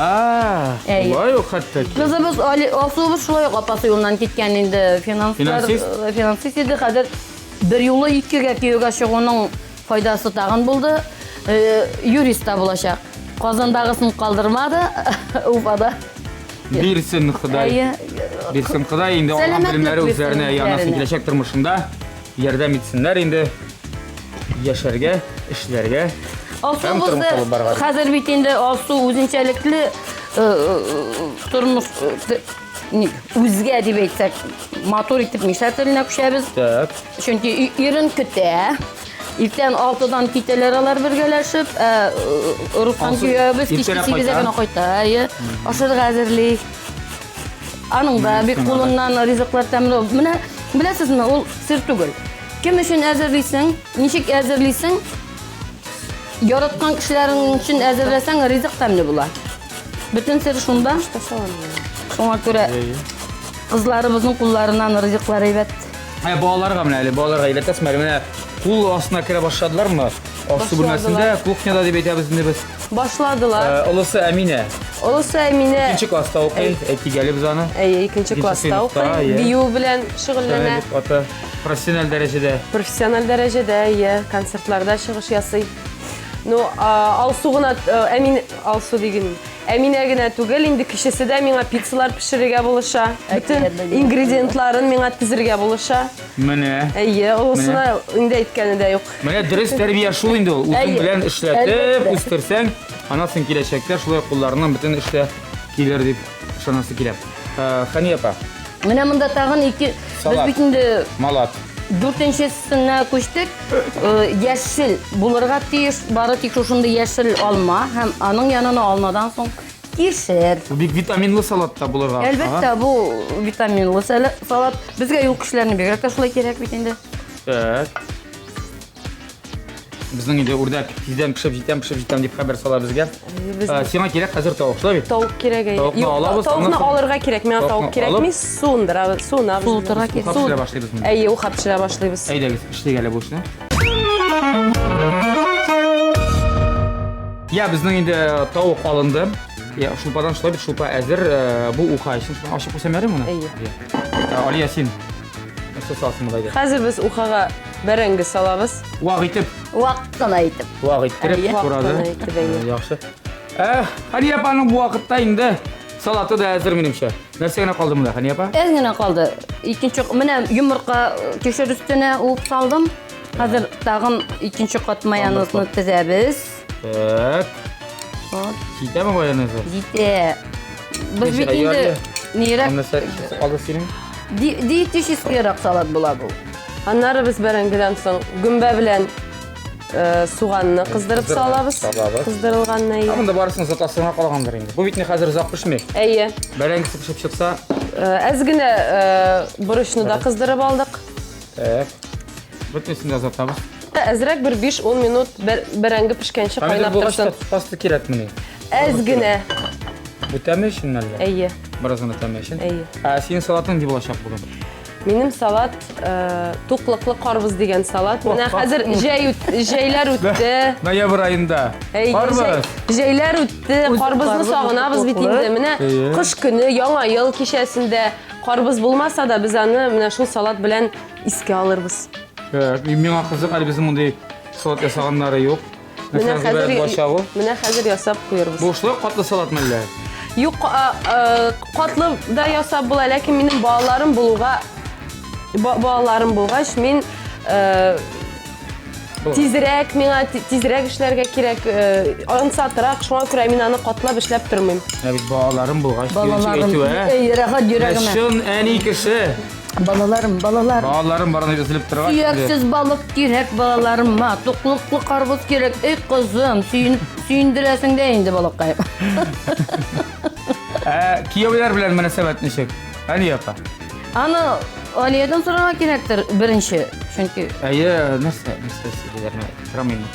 [SPEAKER 1] Шулай ук хәтта.
[SPEAKER 2] Кызыбыз Алсуыбыз шулай ук апасы юлыннан киткән инде финанслар. Финансист иде. Хәзер бер юлы икегә кияүгә чыгуның файдасы тагын булды. Юрист та булачак. Казандагысын калдырмады, Уфада.
[SPEAKER 1] Бирсен Ходай. Бирсен Ходай, инде алган белемнәре үзләренә янасын киләчәк тормышында ярдәм итсеннәр инде яшәргә, эшләргә.
[SPEAKER 2] Алсу хәзер бит инде Алсу үзенчәлекле тормыш үзгә дип әйтсәк, матур итеп мишәр теленә күчәбез.
[SPEAKER 1] Так.
[SPEAKER 2] Чөнки ирен көтә. Иртән 6-дан китәләр алар бергәләшеп, ә Руслан киявебез кичке 8-дә генә кайта. Әйе, ашарга әзерли. Аның да бик кулыннан ризыклар тәмле. Менә беләсезме, ул сер түгел. Кем өчен әзерлисең, ничек әзерлисең, яраткан кешеләрең өчен әзерләсәң, ризык тәмле була. Бөтен сер шунда. Шуңа күрә кызларыбызның кулларыннан ризыклар әйбәт.
[SPEAKER 1] Ә балаларга менә әле балаларга өйрәтәсезме әле? Менә кул астына керә башладылармы? Аш-су бүлмәсендә, кухняда дип әйтәбез инде без.
[SPEAKER 3] Башладылар.
[SPEAKER 1] Олысы Әминә.
[SPEAKER 3] Олысы Әминә.
[SPEAKER 1] Икенче класста укый, әйтик әле без аны.
[SPEAKER 3] Әйе, икенче класста укый. Бию белән шөгыльләнә.
[SPEAKER 1] Аты профессиональ дәрәҗәдә.
[SPEAKER 3] Профессиональ дәрәҗәдә, әйе, концертларда чыгыш ясый. Ну, Алсу гына, Әмин, Алсу диген. Әминә генә түгел, инде кечесе дә миңа пиццалар пешерергә булыша. Бөтен ингредиентларын миңа тезергә булыша.
[SPEAKER 1] Менә.
[SPEAKER 3] Әйе, олысына инде әйткәне дә юк.
[SPEAKER 1] Менә дөрес тәрбия шул инде ул. Үзең белән эшләтеп, үстерсәң, анасың киләчәктә шулай кулларыннан бөтен эш тә килер дип ышанасы килә. Хәния апа.
[SPEAKER 2] Менә монда тагын ике, без бит инде
[SPEAKER 1] Малат.
[SPEAKER 2] Дүртенчесенә күчтек. Яшел булырга тиеш, бары тик шушындый яшел алма һәм аның янына алмадан соң кишер.
[SPEAKER 1] Бу бик витаминлы салат та булырга.
[SPEAKER 2] Әлбәттә, бу витаминлы салат. Безгә юл кешеләренә бигрәк тә шулай кирәк бит инде.
[SPEAKER 1] Так. Безнең инде үрдәк тиздән пешеп җитәм, пешеп җитәм дип хәбәр сала безгә.
[SPEAKER 3] Без
[SPEAKER 1] Ә, Сиңа кирәк хәзер тавык, шулай бит?
[SPEAKER 3] Тавык кирәк әйе.
[SPEAKER 1] Тавыкны
[SPEAKER 3] Юк,
[SPEAKER 1] алабыз,
[SPEAKER 3] тавыкны
[SPEAKER 1] аннан соң-
[SPEAKER 3] алырга кирәк. Миңа
[SPEAKER 1] Тавыкны
[SPEAKER 3] тавык кирәкми,
[SPEAKER 1] алып-
[SPEAKER 3] суындырабыз, суынабыз.
[SPEAKER 2] Суытырга кирәк.
[SPEAKER 1] Уха пешерә башлыйбыз монда.
[SPEAKER 3] Әйе, уха пешерә башлыйбыз.
[SPEAKER 1] Әйдәгез, эшлик әле бу эшне. Я, безнең инде тавык алынды. Я, шулпадан шулай бит, шулпа әзер. Э, Бу уха өчен шулай ачып куйсам ярыймы моны?
[SPEAKER 3] Әйе.
[SPEAKER 1] Э, Алия, син нәрсә саласың монда?
[SPEAKER 3] Хәзер без ухага бәрәңге салабыз.
[SPEAKER 1] Вак итеп,
[SPEAKER 2] Вак кына итеп.
[SPEAKER 1] вак иттереп
[SPEAKER 2] Әйе.
[SPEAKER 1] турады.
[SPEAKER 3] Вак кына итеп, әйе.
[SPEAKER 1] Э, Яхшы. Э, Хания апаның бу вакытта инде салаты да әзер минемчә. Нәрсә генә калды монда, Хания апа?
[SPEAKER 2] Әз генә калды. Икенче менә йомырка кишер өстенә уып салдым. Хәзер тагын икенче кат майонезны тезәбез.
[SPEAKER 1] Так.
[SPEAKER 2] Вот.
[SPEAKER 1] Җитәме майонезы?
[SPEAKER 2] Җитә. Без
[SPEAKER 1] Ничә,
[SPEAKER 2] бит инде
[SPEAKER 1] әйе,
[SPEAKER 2] нирәк
[SPEAKER 1] Нәрсә калды синең?
[SPEAKER 2] диетическийрак салат була бу.
[SPEAKER 3] Аннары без бәрәңгедән соң гөмбә белән э, суганны кыздырып
[SPEAKER 1] Кыздырып
[SPEAKER 3] салабыз.
[SPEAKER 1] салабыз.
[SPEAKER 3] Кыздырылганны
[SPEAKER 1] Ә
[SPEAKER 3] әйе.
[SPEAKER 1] монда барысын затасына калгандыр инде. Бу бит не хәзер озак пешми.
[SPEAKER 3] Әйе.
[SPEAKER 1] Бәрәңгесе пешеп чыкса,
[SPEAKER 3] Э, Әз генә э, борычны да кыздырып алдык.
[SPEAKER 1] так. Бөтенесен дә озатабыз.
[SPEAKER 3] Әзрәк бер 5-10 минут бәрәңге пешкәнче
[SPEAKER 1] Помидор
[SPEAKER 3] кайнап
[SPEAKER 1] булгач та
[SPEAKER 3] торсын.
[SPEAKER 1] паста кирәкмени?
[SPEAKER 3] Әз генә.
[SPEAKER 1] Бу тәме өчен әллә?
[SPEAKER 3] Әйе.
[SPEAKER 1] Бераз гына тәме өчен.
[SPEAKER 3] Әйе.
[SPEAKER 1] Ә синең салатың ни булачак бүген?
[SPEAKER 3] Минем салат э, туклыклы карбыз дигән салат. Менә хәзер җәй җәйләр үтте.
[SPEAKER 1] Ноябрь аенда.
[SPEAKER 3] Әйе,
[SPEAKER 1] Карбыз.
[SPEAKER 3] Җәйләр үтте. Карбызны
[SPEAKER 2] карбыз
[SPEAKER 3] сагынабыз бит
[SPEAKER 2] туклыклы.
[SPEAKER 3] инде. Менә
[SPEAKER 1] Әйе.
[SPEAKER 3] кыш көне, яңа ел кичәсендә карбыз булмаса да без аны менә шул салат белән искә алырбыз.
[SPEAKER 1] Так, миңа кызык, әле безнең мондый салат ясаганнары юк.
[SPEAKER 3] Менә хәзер
[SPEAKER 1] булачак ул.
[SPEAKER 3] менә хәзер ясап куербыз.
[SPEAKER 1] Бу шулай катлы салат мәллә?
[SPEAKER 3] Юк, катлы да ясап була, ләкин минем балаларым булуга балаларым булгач, мин э, тизрәк миңа тизрәк эшләргә кирәк, э, ансатрак, шуңа күрә мин аны катлап эшләп тормыйм.
[SPEAKER 1] Ә бит балаларым булгач,
[SPEAKER 2] Балаларым,
[SPEAKER 1] әйтү, ә?
[SPEAKER 2] эй, рәхәт йөрәгемә.
[SPEAKER 1] Чын әни кеше.
[SPEAKER 2] Балаларым, балалар.
[SPEAKER 1] Балаларым барын өзелеп торгач.
[SPEAKER 2] Сөяксез балык кирәк балаларыма, туклыклы карбыз кирәк. Эй, кызым, сөен, сөендерәсең дә инде балакай.
[SPEAKER 1] Ә кияүләр белән мөнәсәбәт ничек? Әни апа.
[SPEAKER 2] Аны Алиядән сорарга кирәктер беренче, чөнки
[SPEAKER 1] Әйе, нәрсә, нәрсә сөйлиләр, сорамыйм.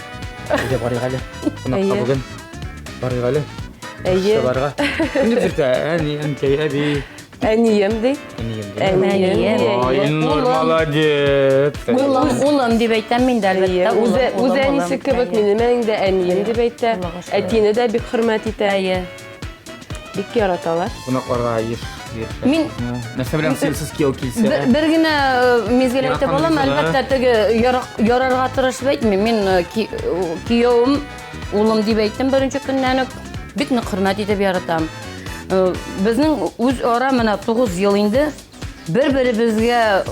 [SPEAKER 1] Әйдә барыйк әле. Кунакка бүген. Барыйк әле.
[SPEAKER 3] Әйе.
[SPEAKER 1] Чыгарга. Кем дип йөртә? Әни, әнкәй, әби.
[SPEAKER 3] Әнием ди.
[SPEAKER 1] Әнием ди.
[SPEAKER 3] Әнием.
[SPEAKER 1] Ай, Илнур,
[SPEAKER 2] Улым.
[SPEAKER 1] молодец.
[SPEAKER 2] улым, улым дип әйтәм мин дә әлбәттә.
[SPEAKER 3] Үзе үзе әнисе кебек минем әнием дә әнием дип әйтә. Әтине дә бик хөрмәт итә.
[SPEAKER 2] Әйе.
[SPEAKER 3] Бик яраталар.
[SPEAKER 1] Кунакларга еш
[SPEAKER 2] Мин-
[SPEAKER 1] Нәрсә белән сыйлсыз кияү килсә?
[SPEAKER 2] Бер генә мизгел әйтеп алам, әлбәттә, теге ярарга тырышып әйтмим. Мин кияүем, улым дип әйттем беренче көннән үк. Бик нык хөрмәт итеп яратам. Безнең үз ара менә 9 ел инде бер-беребезгә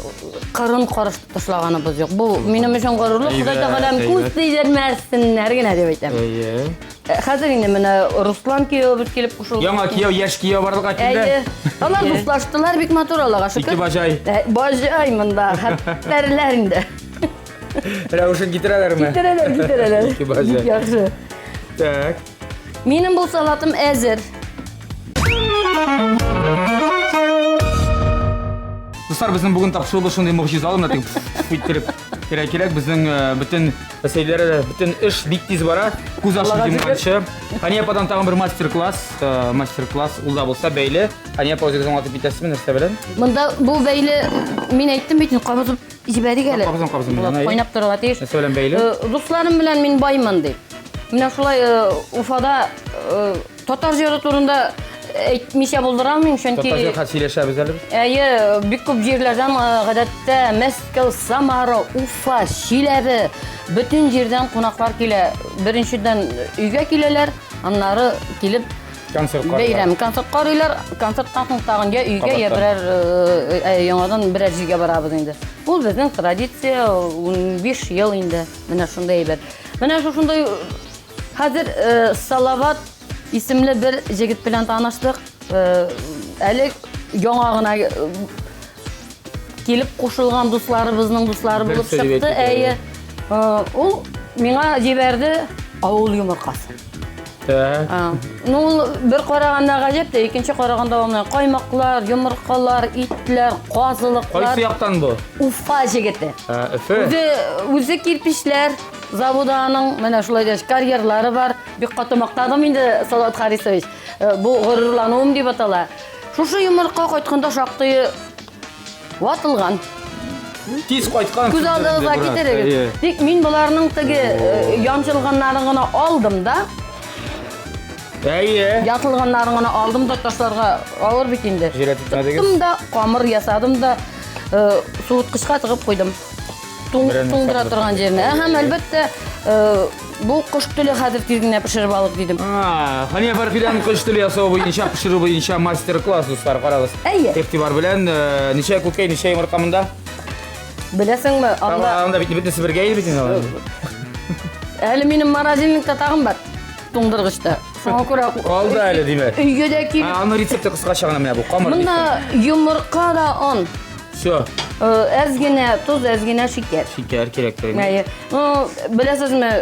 [SPEAKER 2] кырын караш ташлаганыбыз юк. Бу минем өчен горурлык. Ходай Тәгаләм күз тидермәсеннәр генә дип әйтәм.
[SPEAKER 1] Әйе.
[SPEAKER 2] Хәзер инде менә Руслан кияүебез килеп кушылды.
[SPEAKER 1] Яңа кияү, яшь кияү барлыкка килде.
[SPEAKER 2] Әйе. Алар дуслаштылар, бик матур Аллага шөкер.
[SPEAKER 1] Ике бажай.
[SPEAKER 2] Бажай монда, хәттәрләр инде.
[SPEAKER 1] Рәвешен китерәләрме?
[SPEAKER 2] Китерәләр, китерәләр.
[SPEAKER 1] Ике бажай.
[SPEAKER 2] Бик яхшы.
[SPEAKER 1] Так.
[SPEAKER 2] Минем бу салатым әзер.
[SPEAKER 1] Дуслар, безнең бүген тапшыруыбыз шундый могҗизалы, менә теге иттереп кирәк кирәк. Безнең бөтен мәсьәләләр дә, бөтен эш бик тиз бара. Күз ачып йомганчы. Хания ападан тагын бер мастер-класс, мастер-класс ул да булса бәйле. Хания апа үзегез аңлатып китәсезме нәрсә белән?
[SPEAKER 2] Монда бу бәйле мин әйттем бит, кабызып җибәрик әле.
[SPEAKER 1] Кабызым, кабызым,
[SPEAKER 2] Кайнап торырга тиеш.
[SPEAKER 1] Нәрсә белән бәйле?
[SPEAKER 2] Дусларым белән мин баймын дип. Менә шулай Уфада татар җыры турында әйтмичә булдыра алмыйм, чөнки
[SPEAKER 1] Татар җыры сөйләшәбез әле без.
[SPEAKER 2] Әйе, бик күп җирләрдән гадәттә Мәскәү, Самара, Уфа, Чиләбе, бөтен җирдән кунаклар килә. Беренчедән өйгә киләләр, аннары килеп
[SPEAKER 1] концерт карыйлар.
[SPEAKER 2] Бәйрәм, концерт карыйлар, концерттан соң тагын я өйгә, я берәр яңадан берәр җиргә барабыз инде. Ул безнең традиция, 15 ел инде менә шундый әйбер. Менә шушындый хәзер Салават исемле бер җегет белән таныштык. Әле яңа гына килеп кушылган дусларыбызның дуслары булып чыкты. Әйе. Ул миңа җибәрде авыл йомыркасы.
[SPEAKER 1] Так.
[SPEAKER 2] Ну, ул бер караганда гаҗәп тә, икенче караганда ул каймаклар, йомыркалар, итләр, казылыклар.
[SPEAKER 1] Кайсы яктан бу?
[SPEAKER 2] Уфа җегете.
[SPEAKER 1] Өфе.
[SPEAKER 2] Үзе, үзе кирпичләр заводы аның, менә шулай да карьерлары бар. Бик каты мактадым инде, Салават Харисович. Э, бу горурлануым дип атала. Шушы йомырка кайтканда шактый ватылган.
[SPEAKER 1] Тиз кайткан.
[SPEAKER 2] Күз алдыгызга китерегез. Тик мин боларның теге э, янчылганнарын гына алдым да.
[SPEAKER 1] Әйе.
[SPEAKER 2] Ятылганнарын гына алдым да ташларга авыр бит инде.
[SPEAKER 1] Җирәт итмәдегез.
[SPEAKER 2] Тыктым да, камыр ясадым да, э, суыткычка тыгып куйдым. Туңдыра торган җиренә. Һәм әлбәттә, э, бу кош теле хәзер тиз генә пешереп алык дидем.
[SPEAKER 1] Хания Фархидан кош теле ясау буенча, пешерү буенча мастер-класс, дуслар, карагыз.
[SPEAKER 2] Әйе.
[SPEAKER 1] Игътибар белән, э, ничә күкәй, ничә йомырка монда?
[SPEAKER 2] Беләсеңме,
[SPEAKER 1] анда Анда бит бөтенесе бергә иде бит инде.
[SPEAKER 2] Әле минем морозильникта тагын бар. Туңдыргычта. Шуңа күрә
[SPEAKER 1] Калды әле, димәк.
[SPEAKER 2] Өйгә дә килеп.
[SPEAKER 1] Аны рецепты кыскача гына менә бу. Камыр.
[SPEAKER 2] Монда йомырка да он.
[SPEAKER 1] Все.
[SPEAKER 2] Әз генә тоз, әз генә шикәр.
[SPEAKER 1] Шикәр кирәк тә.
[SPEAKER 2] Әйе. Ну, беләсезме,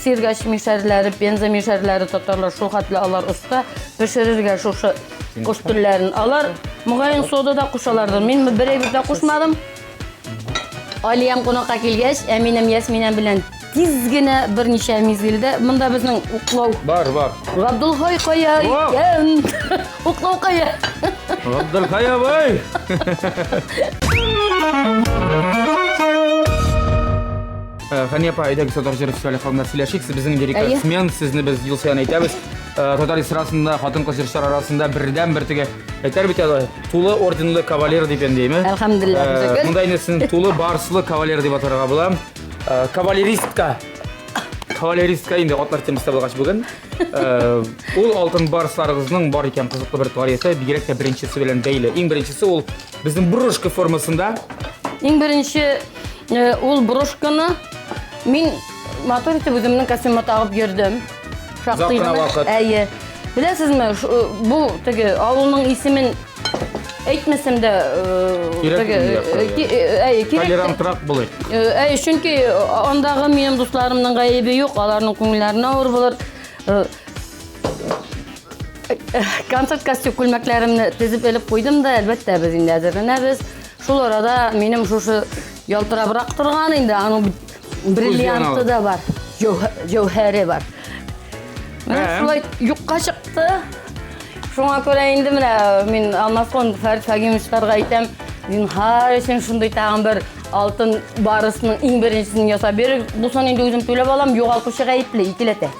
[SPEAKER 2] Сергач мишәрләре, Пенза мишәрләре татарлар шул хәтле алар оста пешерергә шушы кош телләрен. Алар мөгаен сода да кушалардыр. Мин бер әйбер дә кушмадым. Алиям кунакка килгәч, Әминәм Ясминәм белән тиз генә берничә мизгелдә монда безнең уклау.
[SPEAKER 1] Бар, бар.
[SPEAKER 2] Габдулхай кая икән? Уклау кая?
[SPEAKER 1] Габдулхай абый! Э, Хания апа, әйдәгез татар җыры фестивале хакында сөйләшик. Сез безнең рекордсмен, сезне без ел саен әйтәбез. Э, татар эстрадасында хатын-кыз җырчылар арасында бердән-бер теге әйтәр бит әле, тулы орденлы кавалер дип инде, әйме?
[SPEAKER 2] Әлхәмдүлилләһ,
[SPEAKER 1] Э,
[SPEAKER 2] шөкер.
[SPEAKER 1] Монда инде сезне тулы барслы кавалер дип атарга була. Э, кавалеристка. Кавалеристка инде атлар темасында булгач бүген. Э, ул алтын барсларыгызның бар икән кызыклы бер тарихы, бигрәк тә беренчесе белән бәйле. Иң беренчесе ул безнең брошка формасында.
[SPEAKER 2] Иң беренче э, ул брошканы мин матур итеп үземнең костюмыма тагып йөрдем.
[SPEAKER 1] Шактый гына вакыт.
[SPEAKER 2] Әйе. Беләсезме, бу теге авылның исемен әйтмәсәм дә,
[SPEAKER 1] теге
[SPEAKER 2] әйе,
[SPEAKER 1] кирәк. Толерантрак булыйк.
[SPEAKER 2] Әйе, чөнки андагы минем дусларымның гаебе юк, аларның күңелләренә авыр булыр. Концерт костюм күлмәкләремне тезеп элеп куйдым да, әлбәттә, без инде әзерләнәбез. Шул арада минем шушы ялтырабрак торган инде, аның бриллианты да бар, җәүһәре бар. Менә шулай юкка чыкты. Шуңа күрә инде менә мин Алмазхон Фәрит Фагимовичларга әйтәм, зинһар өчен шундый тагын бер алтын барысының иң беренчесен ясап бирегез. Бусын инде үзем түләп алам, югалтучы гаепле, икеләтә.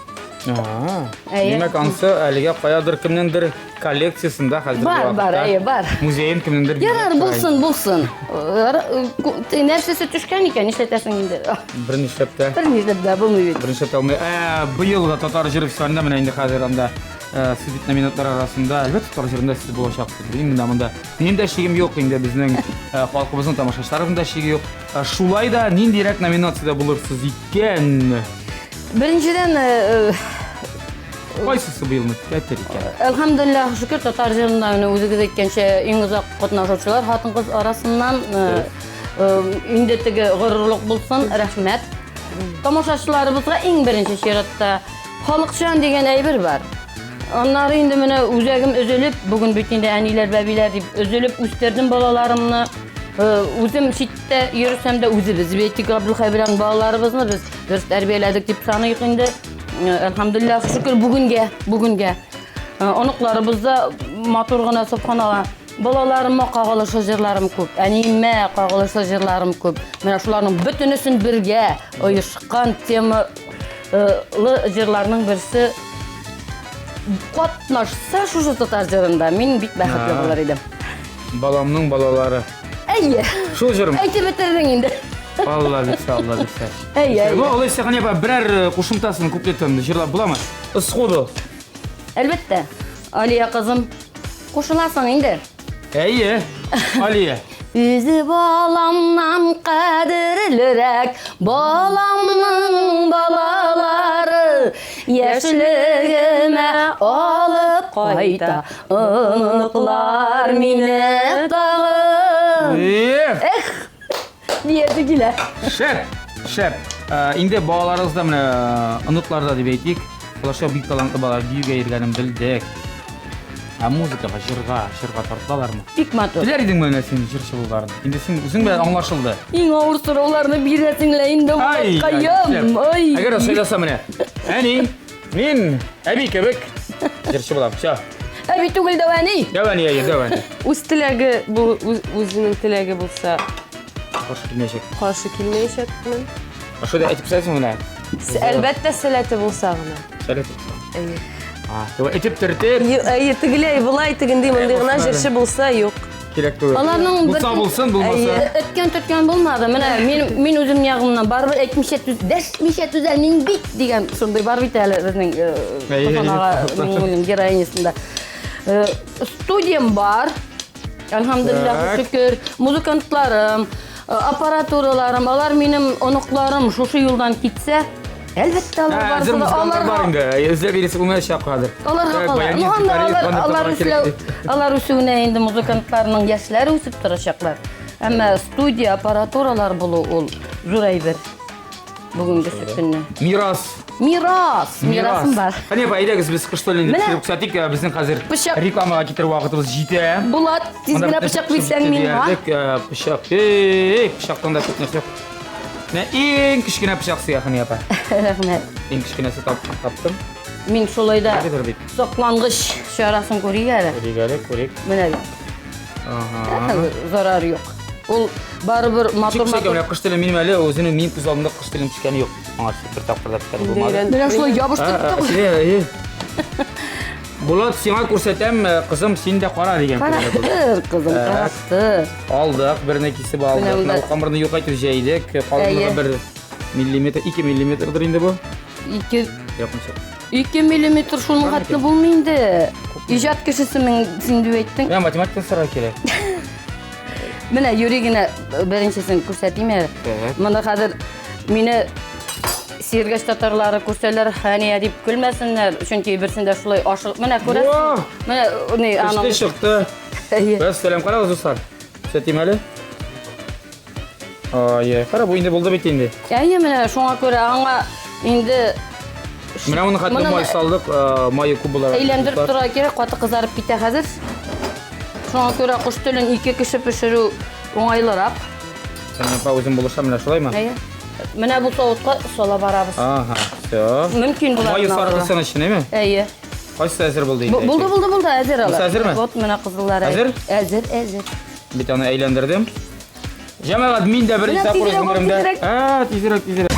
[SPEAKER 1] Димәк, ансы әлегә каядыр кемнеңдер коллекциясендә хәзерге
[SPEAKER 2] Бар, бар, әйе, бар.
[SPEAKER 1] Музеен кемнеңдер.
[SPEAKER 2] Ярар, булсын, булсын. Нәрсәсе төшкән икән, нишләтәсең инде?
[SPEAKER 1] Бер нишләп тә.
[SPEAKER 2] Бер нишләп тә булмый бит.
[SPEAKER 1] Бер нишләп тә булмый. Ә, быел да татар җыры фестивалендә менә инде хәзер анда э, сез бит номинантлар арасында, әлбәттә, татар җырында сез булачаксыз. Мин менә монда. Минем дә шигем юк инде безнең э, халкыбызның тамашачыларының да шиге юк. Э, шулай да ниндирәк номинациядә булырсыз икән?
[SPEAKER 2] Беренчедән, э,
[SPEAKER 1] Кайсысы быелны театр икән?
[SPEAKER 2] Әлхәмдулиллаһ, шөкер, татар җырында менә үзегез әйткәнчә иң озак катнашучылар хатын-кыз арасыннан э, э, инде теге горурлык булсын, рәхмәт. Тамашачыларыбызга иң беренче чиратта халыкчан дигән әйбер бар. Аннары инде менә үзәгем өзелеп, бүген бит инде әниләр, бәбиләр дип өзелеп үстердем балаларымны. Э, үзем читтә йөрсәм дә үзебез бит Габдулхай белән балаларыбызны без дөрес тәрбияләдек дип саныйк инде. Әлхәмдулиллаһ, шөкер бүгенгә, бүгенгә. Оныкларыбыз да матур гына субханалла. Балаларыма кагылышлы җырларым күп, әниемә кагылышлы җырларым күп. Менә шуларның бөтенесен бергә оешкан темалы җырларның берсе катнашса шушы татар җырында, мин бик бәхетле булыр идем.
[SPEAKER 1] Баламның балалары.
[SPEAKER 2] Әйе.
[SPEAKER 1] Шул җырым.
[SPEAKER 2] Әйтеп бетердең инде.
[SPEAKER 1] Алла бирсә, Алла бирсә.
[SPEAKER 2] Әйе, әйе.
[SPEAKER 1] Бу алайса Хания апа берәр э, кушымтасын, куплетын җырлап буламы? Сходу.
[SPEAKER 2] Әлбәттә. Алия кызым, кушыласың инде.
[SPEAKER 1] Әйе, Алия.
[SPEAKER 2] Үзе баламнан кадерлерәк, баламның балалары яшьлегемә алып кайта. Оныклар мине тагын.
[SPEAKER 1] Эх!
[SPEAKER 2] Эх! Нияте килә.
[SPEAKER 1] Шәп, шәп. Э, инде балаларыгыз да менә оныклар да дип әйтик. Балачак бик талантлы бала, биюгә йөргәнен белдек. Ә музыкага, җырга, җырга тартылалармы?
[SPEAKER 2] Бик матур.
[SPEAKER 1] Теләр идеңме менә син җырчы булуларын? Инде син үзең белән аңлашылды.
[SPEAKER 2] Иң авыр сорауларны бирәсең лә инде,
[SPEAKER 1] Ай,
[SPEAKER 2] Булаткаем. Ай.
[SPEAKER 1] Әгәр сайласа менә. Әни, мин әби кебек җырчы булам. Всё.
[SPEAKER 2] Әби түгел дәү әни.
[SPEAKER 1] Дәү әни, әйе, дәү әни.
[SPEAKER 3] Үз теләге бу үзенең теләге булса,
[SPEAKER 1] Каршы килмәячәк.
[SPEAKER 3] Каршы килмәячәкмен.
[SPEAKER 1] Ә шулай әйтеп күрсәтсең менә.
[SPEAKER 3] Әлбәттә, сәләте булса гына.
[SPEAKER 1] Сәләте булса.
[SPEAKER 3] Әйе.
[SPEAKER 1] А, әйтеп төртеп.
[SPEAKER 3] Әйе, тегеләй, болай, тегендей, мондый гына җырчы булса, юк.
[SPEAKER 1] Кирәк түгел.
[SPEAKER 2] Аларның
[SPEAKER 1] булса булсын, булмаса.
[SPEAKER 2] Эткән төрткән булмады. Менә мин мин үзем ягымнан барыбер әйтмичә түз, дәшмичә түзәлмим бит дигән шундый бар бит әле безнең Туфан ага Миңнуллин героинясында. Студиям бар. Әлхәмдулиллаһ, шөкер. Музыкантларым, аппаратураларым, алар минем оныкларым шушы юлдан китсә, әлбәттә алар
[SPEAKER 1] барысы да аларга бар инде. Эзләп йөресе булмаячак хәзер.
[SPEAKER 2] Аларга кала. Ну, анда алар алар эшләү, алар үсүенә инде музыкантларның яшьләре үсеп торачаклар. Әмма студия, аппаратуралар булу ул зур әйбер. Бүгенге көнне.
[SPEAKER 1] Мирас.
[SPEAKER 2] Мирас. Мирасым бар.
[SPEAKER 1] Әне, әйдәгез без кыш телен төшереп күрсәтик. Э, безнең хәзер рекламага китер вакытыбыз җитә.
[SPEAKER 2] Булат, тиз генә пычак бирсәң миңа.
[SPEAKER 1] Э, пычак. Эй, пычактан да күп нәрсә. Менә иң кечкенә пычак сыя, Хәния апа.
[SPEAKER 2] Рәхмәт.
[SPEAKER 1] Иң кечкенәсе таптым.
[SPEAKER 2] Мин шулай да соклангыч чарасын күрик әле.
[SPEAKER 1] Күрик әле, күрик.
[SPEAKER 2] Менә бит.
[SPEAKER 1] Ага.
[SPEAKER 2] Зарар юк. Ул барыбер матур
[SPEAKER 1] матур. Менә кош теле минем әле үзенең минем күз алдымда кош телен пешкәне юк. Аңа бер тапкыр да пешкәне булмады.
[SPEAKER 2] Менә шулай ябыштырып та.
[SPEAKER 1] Булат, сиңа күрсәтәм, э, кызым, син дә кара дигән.
[SPEAKER 2] Карактыр, кызым, карактыр.
[SPEAKER 1] Алдык, берне кисеп алдык. Менә камырны юк итеп җәйдек. Калынлыгы бер миллиметр, 2 миллиметрдыр инде бу.
[SPEAKER 2] 2
[SPEAKER 1] Якынча.
[SPEAKER 2] 2 миллиметр шуның хәтле булмый инде. Иҗат кешесе мин син дип әйттең.
[SPEAKER 1] Менә математика сорау кирәк.
[SPEAKER 2] Менә юри генә беренчесен күрсәтим әле. Моны хәзер мине Сиргәч татарлары күрсәләр, Хәния дип көлмәсеннәр, чөнки берсендә шулай ашыгып. Менә күрәсең. Менә ни
[SPEAKER 1] аның. Эште чыкты. Вәссәлам, карагыз, дуслар. Күрсәтим әле. Ай, кара, бу инде булды бит инде.
[SPEAKER 2] Әйе, менә шуңа күрә аңа инде
[SPEAKER 1] Менә моны хәтта май салдык, э, мае күп була.
[SPEAKER 2] Әйләндереп торырга кирәк, каты кызарып китә хәзер. Шуңа күрә кош телен ике кеше пешерү уңайлырак.
[SPEAKER 1] Сән апа үзем булыша менә шулаймы?
[SPEAKER 2] Әйе. Менә бу савытка сала барабыз.
[SPEAKER 1] Ага, все.
[SPEAKER 2] Мөмкин була.
[SPEAKER 1] Мае сарылсын өчен, әйме?
[SPEAKER 2] Әйе.
[SPEAKER 1] Кайсы әзер булды инде?
[SPEAKER 2] Булды, булды, булды, әзер алар.
[SPEAKER 1] Әзерме?
[SPEAKER 2] Вот менә кызыллар.
[SPEAKER 1] Әзер?
[SPEAKER 2] Әзер, әзер.
[SPEAKER 1] Бит аны әйләндердем. Җәмәгать, мин дә беренче тапкыр үз гомеремдә. Ә, тизрәк, тизрәк.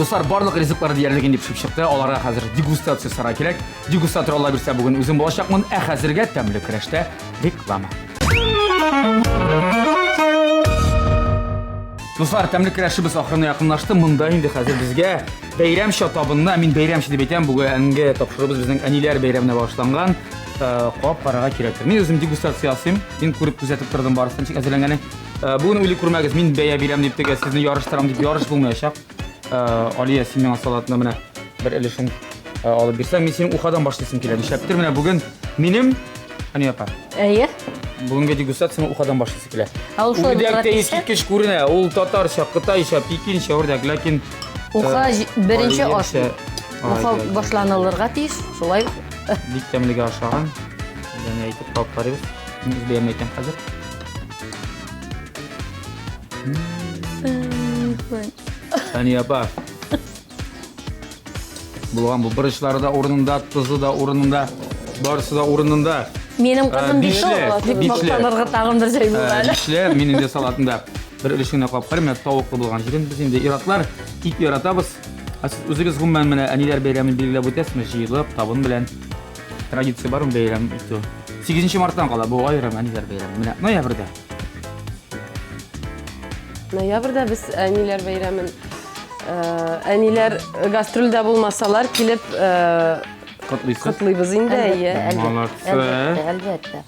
[SPEAKER 1] Дуслар, барлык ризыклар диярлек инде пешеп чыкты. Аларга хәзер дегустация сара кирәк. Дегустатор Алла бирсә бүген үзем булачакмын. Ә хәзергә тәмле көрәштә реклама. Дуслар, тәмле көрәшебез ахырына якынлашты. Монда инде хәзер безгә бәйрәмчә табынны, мин бәйрәмчә дип әйтәм, бүгенге тапшыруыбыз безнең әниләр бәйрәменә багышланган. Э, кабап карарга кирәктер. Мин үзем дегустация ясыйм. Мин күреп күзәтеп тордым барысын ничек әзерләнгәнен. Э, бүген уйлый күрмәгез, мин бәя бирәм дип теге сезне ярыштырам дип ярыш булмаячак. Э, Алия, син миңа салатны менә бер өлешен алып бирсәң, мин синең ухадан башлыйсым килә. Нишләптер менә бүген минем Ания апа.
[SPEAKER 2] Әйе.
[SPEAKER 1] Бүгенге дегустацияне ухадан башлыйсы килә.
[SPEAKER 2] Ә ул шулай
[SPEAKER 1] Үрдәк тә искиткеч күренә. Ул татарча, кытайча, пекинча үрдәк, ләкин
[SPEAKER 2] Уха беренче аш. Уха башланылырга тиеш, шулай
[SPEAKER 1] Бик тәмлегә ашаган. Үзәне әйтеп калып карыйбыз. Мин үз бәямне әйтәм хәзер. Сания апа. Булган бу борычлары да урынында, тозы да урынында, барысы да урынында.
[SPEAKER 2] Минем кызым бит ул. Дип мактанырга тагын бер җай булды әле.
[SPEAKER 1] Бишле, мин инде салатында бер өлешен генә кабып карыйм, менә тавыклы булган җирен. Без инде ир-атлар ит яратабыз. Ә сез үзегез гомумән менә әниләр бәйрәмен билгеләп үтәсезме? Җыелып, табын белән традиция бармы бәйрәм итү? 8 марттан кала бу аерым әниләр бәйрәме. Менә ноябрьдә.
[SPEAKER 3] Ноябрьдә без әниләр бәйрәмен э, әниләр гастрольдә булмасалар килеп э,
[SPEAKER 1] Котлыйсыз.
[SPEAKER 3] Котлыйбыз инде, әйе.
[SPEAKER 1] Молодцы.
[SPEAKER 2] Әлбәттә, әлбәттә.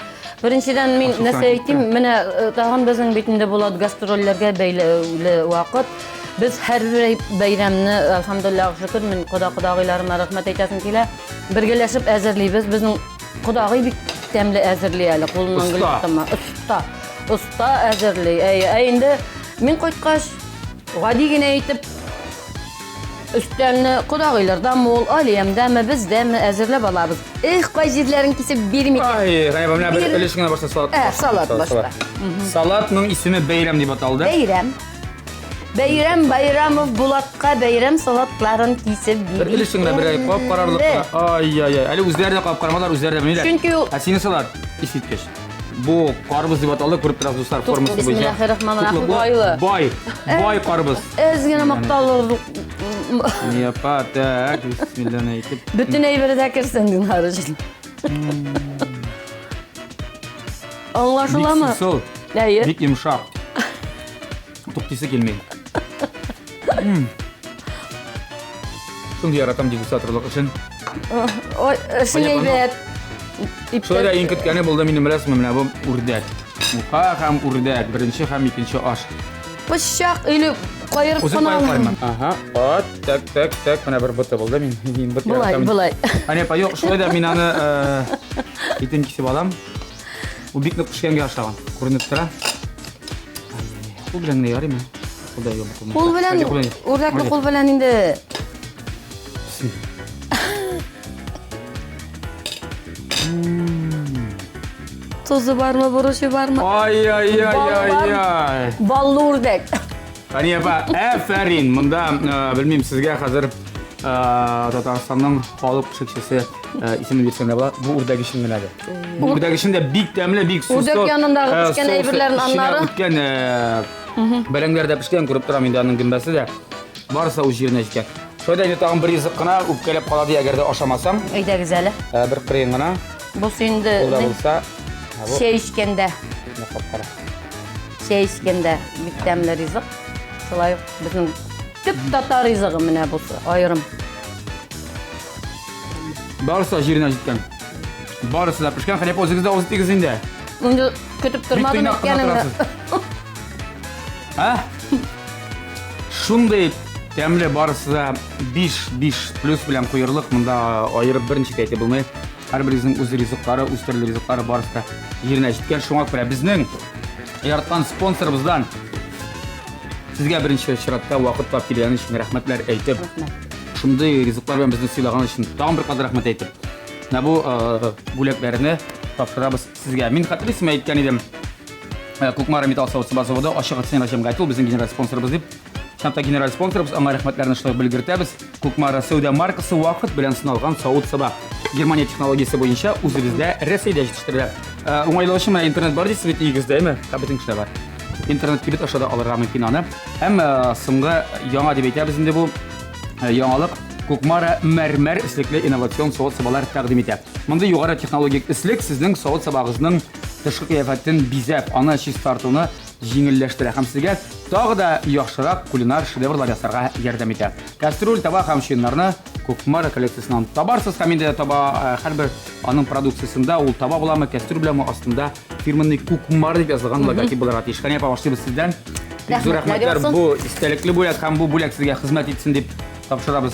[SPEAKER 2] Беренчедән мин нәрсә әйтим, менә э, тагын безнең бит инде Булат гастрольләргә бәйле вакыт. Без һәрбер бәйрәмне, әлхәмдулиллаһ, шөкер, мин кода-кодагыйларыма рәхмәт әйтәсем килә. Бергәләшеп әзерлибез. Безнең кодагый бик тәмле әзерли әле, кулыннан гөл тотма. Оста. Оста әзерли. Әйе, ә инде мин кайткач, гади генә итеп. Өстәлне кодагыйлардамы ул, Алиямдәме, бездәме әзерләп алабыз. Эх, кай җирләрен кисеп бирми икән.
[SPEAKER 1] Ай, Гани апа, менә бер
[SPEAKER 2] Бир.
[SPEAKER 1] өлеш генә башта салат.
[SPEAKER 2] Ә, салат башта.
[SPEAKER 1] Салатның исеме бәйрәм дип аталды.
[SPEAKER 2] Бәйрәм. Бәйрәм Байрамов Булатка бәйрәм салатларын кисеп бирик.
[SPEAKER 1] Бер өлешен генә бер кап карарлык.
[SPEAKER 2] инде.
[SPEAKER 1] Ай, ай, ай. Әле үзләре дә кап карамадылар, үзләре дә белмиләр.
[SPEAKER 2] Чөнки ул-
[SPEAKER 1] Ә синең салат искиткеч. Бу карбыз дип аталды, күреп торасыз, дуслар, формасы буенча.
[SPEAKER 2] Бисмиллахиррахманиррахим.
[SPEAKER 1] Тутлыклы,
[SPEAKER 3] Байлы.
[SPEAKER 1] Бай, бай карбыз.
[SPEAKER 2] Әз генә макталырлык.
[SPEAKER 1] Ни апа, так, бисмилланы әйтеп.
[SPEAKER 2] Бөтен әйбере дә керсен зинһар өчен. Аңлашыламы?
[SPEAKER 1] Бик сусыл,
[SPEAKER 2] Әйе.
[SPEAKER 1] бик йомшак. Туктыйсы килми. Шундый яратам дегустаторлык эшен.
[SPEAKER 2] Ой, эшең
[SPEAKER 1] Понятно.
[SPEAKER 2] әйбәт.
[SPEAKER 1] Шулай да иң көткәне булды минем, беләсеңме, менә бу үрдәк. Уха һәм үрдәк, беренче һәм икенче аш.
[SPEAKER 2] Пычак или каерып
[SPEAKER 1] Үзем
[SPEAKER 2] кына
[SPEAKER 1] каерып
[SPEAKER 2] алам.
[SPEAKER 1] карыйм. Ага, от, так, так, так, менә бер боты булды мин. Мин бот
[SPEAKER 2] Болай,
[SPEAKER 1] яратам.
[SPEAKER 2] болай.
[SPEAKER 1] Ане, апа, юк, шулай да мин аны итен кисеп алам. Ул бик нык пешкәнгә охшаган, күренеп тора. Ай-яй-яй, кул белән генә ярыймы? Кул да юк.
[SPEAKER 2] Кул белән, үрдәкне кул белән инде. Тузы бармы, бурычы бармы?
[SPEAKER 1] Ай-яй-яй-яй-яй.
[SPEAKER 2] Баллы үрдәк.
[SPEAKER 1] Фәния апа, әфәрин. Монда, белмим, сезгә хәзер Татарстанның халык пешекчесе исемен бирсәң дә була. Бу үрдәк өчен генә дә. Бу үрдәк өчен дә бик тәмле, бик сусыл.
[SPEAKER 2] Үрдәк янындагы пешкән
[SPEAKER 1] Соусы
[SPEAKER 2] әйберләрнең
[SPEAKER 1] эченә
[SPEAKER 2] аннары.
[SPEAKER 1] Үткән бәрәңгеләр дә пешкән, күреп торам инде аның гөмбәсе дә. Барысы үз җиренә җиткән. Шулай да инде тагын бер ризык кына үпкәләп кала ди, әгәр дә ашамасаң.
[SPEAKER 2] Әйдәгез әле.
[SPEAKER 1] Бер кырыен гына.
[SPEAKER 2] Бусы инде
[SPEAKER 1] Ул да булса, бу
[SPEAKER 2] чәй эчкәндә.
[SPEAKER 1] Менә кап-кара.
[SPEAKER 2] Чәй эчкәндә бик тәмле ризык. Шулай ук безнең төп татар ризыгы менә бусы, аерым.
[SPEAKER 1] Барысы да җиренә җиткән. Барысы да пешкән. Хәлиф, үзегез дә авыз итегез инде.
[SPEAKER 2] Инде көтеп
[SPEAKER 1] Бик
[SPEAKER 2] тормадым
[SPEAKER 1] тыйнак кына
[SPEAKER 2] әйткәнеңне.
[SPEAKER 1] торасыз. А? Шундый тәмле, барысы да 5-5 плюс белән куерлык. Монда аерып берничек тә әйтеп булмый. Һәрберегезнең үз ризыклары, үз төрле ризыклары барысы да җиренә җиткән. Шуңа күрә безнең яраткан спонсорыбыздан сезгә беренче чиратта вакыт тап килгән өчен рәхмәтләр әйтеп, шундый ризыклар белән безне сыйлаган өчен тагын бер кат рәхмәт әйтеп, менә бу бүләкләрне тапшырабыз сезгә. Мин хәтерлисезме, әйткән идем, Кукмара металл савыт-саба заводы ачык акционерлар җәмгыяте, ул безнең генераль спонсорыбыз дип. Чынлап та генераль спонсорыбыз, аңа рәхмәтләрне шулай белгертәбез. Кукмара сәүдә маркасы вакыт белән сыналган савыт-саба. Германия технологиясе буенча үзебездә Рәсәйдә җитештерелә. Уңайлы өчен менә интернет бар дисез бит өегездә, әйме? Һәм бөтен кешедә бар. Интернет кибет аша да алырга мөмкин аны. Һәм соңгы яңа дип әйтәбез инде бу яңалык Кукмара мәрмәр эслекле инновацион савыт-сабалар тәкъдим итә. Мондый югары технологик эслек сезнең савыт-сабагызның тышкы кыяфәтен бизәп, аны чистартуны җиңелләштерә һәм сезгә тагы да яхшырак кулинар шедеврлар ясарга ярдәм итә. Кастрюль, таба һәм чуеннарны Кукмара коллекциясеннән табарсыз һәм инде таба һәрбер аның продукциясендә ул таба буламы, кастрюль буламы, астында фирменный Кукмара дип язылган логотип булырга тиеш. Хәния апа, башлыйбыз сездән. Бик зур
[SPEAKER 2] Рәхмәтләр
[SPEAKER 1] рәхмәтләр
[SPEAKER 2] яусын.
[SPEAKER 1] бу истәлекле бүләк һәм бу бүләк сезгә хезмәт итсен дип тапшырабыз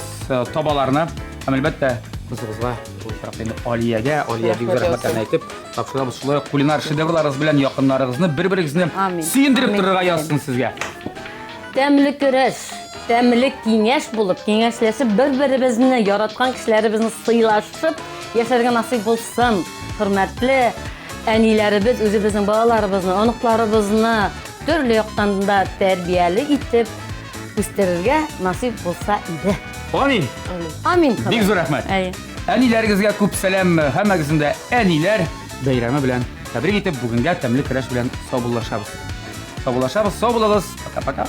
[SPEAKER 1] табаларны. Һәм әлбәттә, кызыгызга, бу очракта инде Алиягә, Алия бик зур
[SPEAKER 3] Рәхмәт
[SPEAKER 1] рәхмәтләрне әйтеп тапшырабыз. Шулай ук кулинар шедеврларыгыз белән якыннарыгызны, бер-берегезне
[SPEAKER 2] Амин.
[SPEAKER 1] сөендереп
[SPEAKER 2] Амин.
[SPEAKER 1] торырга язсын сезгә.
[SPEAKER 2] Тәмле көрәш, тәмле киңәш булып, киңәшләшеп, бер-беребезне яраткан кешеләребезне сыйлашып яшәргә насыйп булсын. Хөрмәтле әниләребез, үзебезнең балаларыбызны, оныкларыбызны төрле яктан да тәрбияле итеп үстерергә насыйп булса иде.
[SPEAKER 1] Амин.
[SPEAKER 2] Амин.
[SPEAKER 1] Бик зур рәхмәт.
[SPEAKER 2] Әйе.
[SPEAKER 1] Әниләрегезгә күп сәлам, һәммәгезне дә әниләр бәйрәме белән тәбрик итеп, бүгенгә тәмле көрәш белән саубуллашабыз. Саубуллашабыз, сау булыгыз. Пока-пока.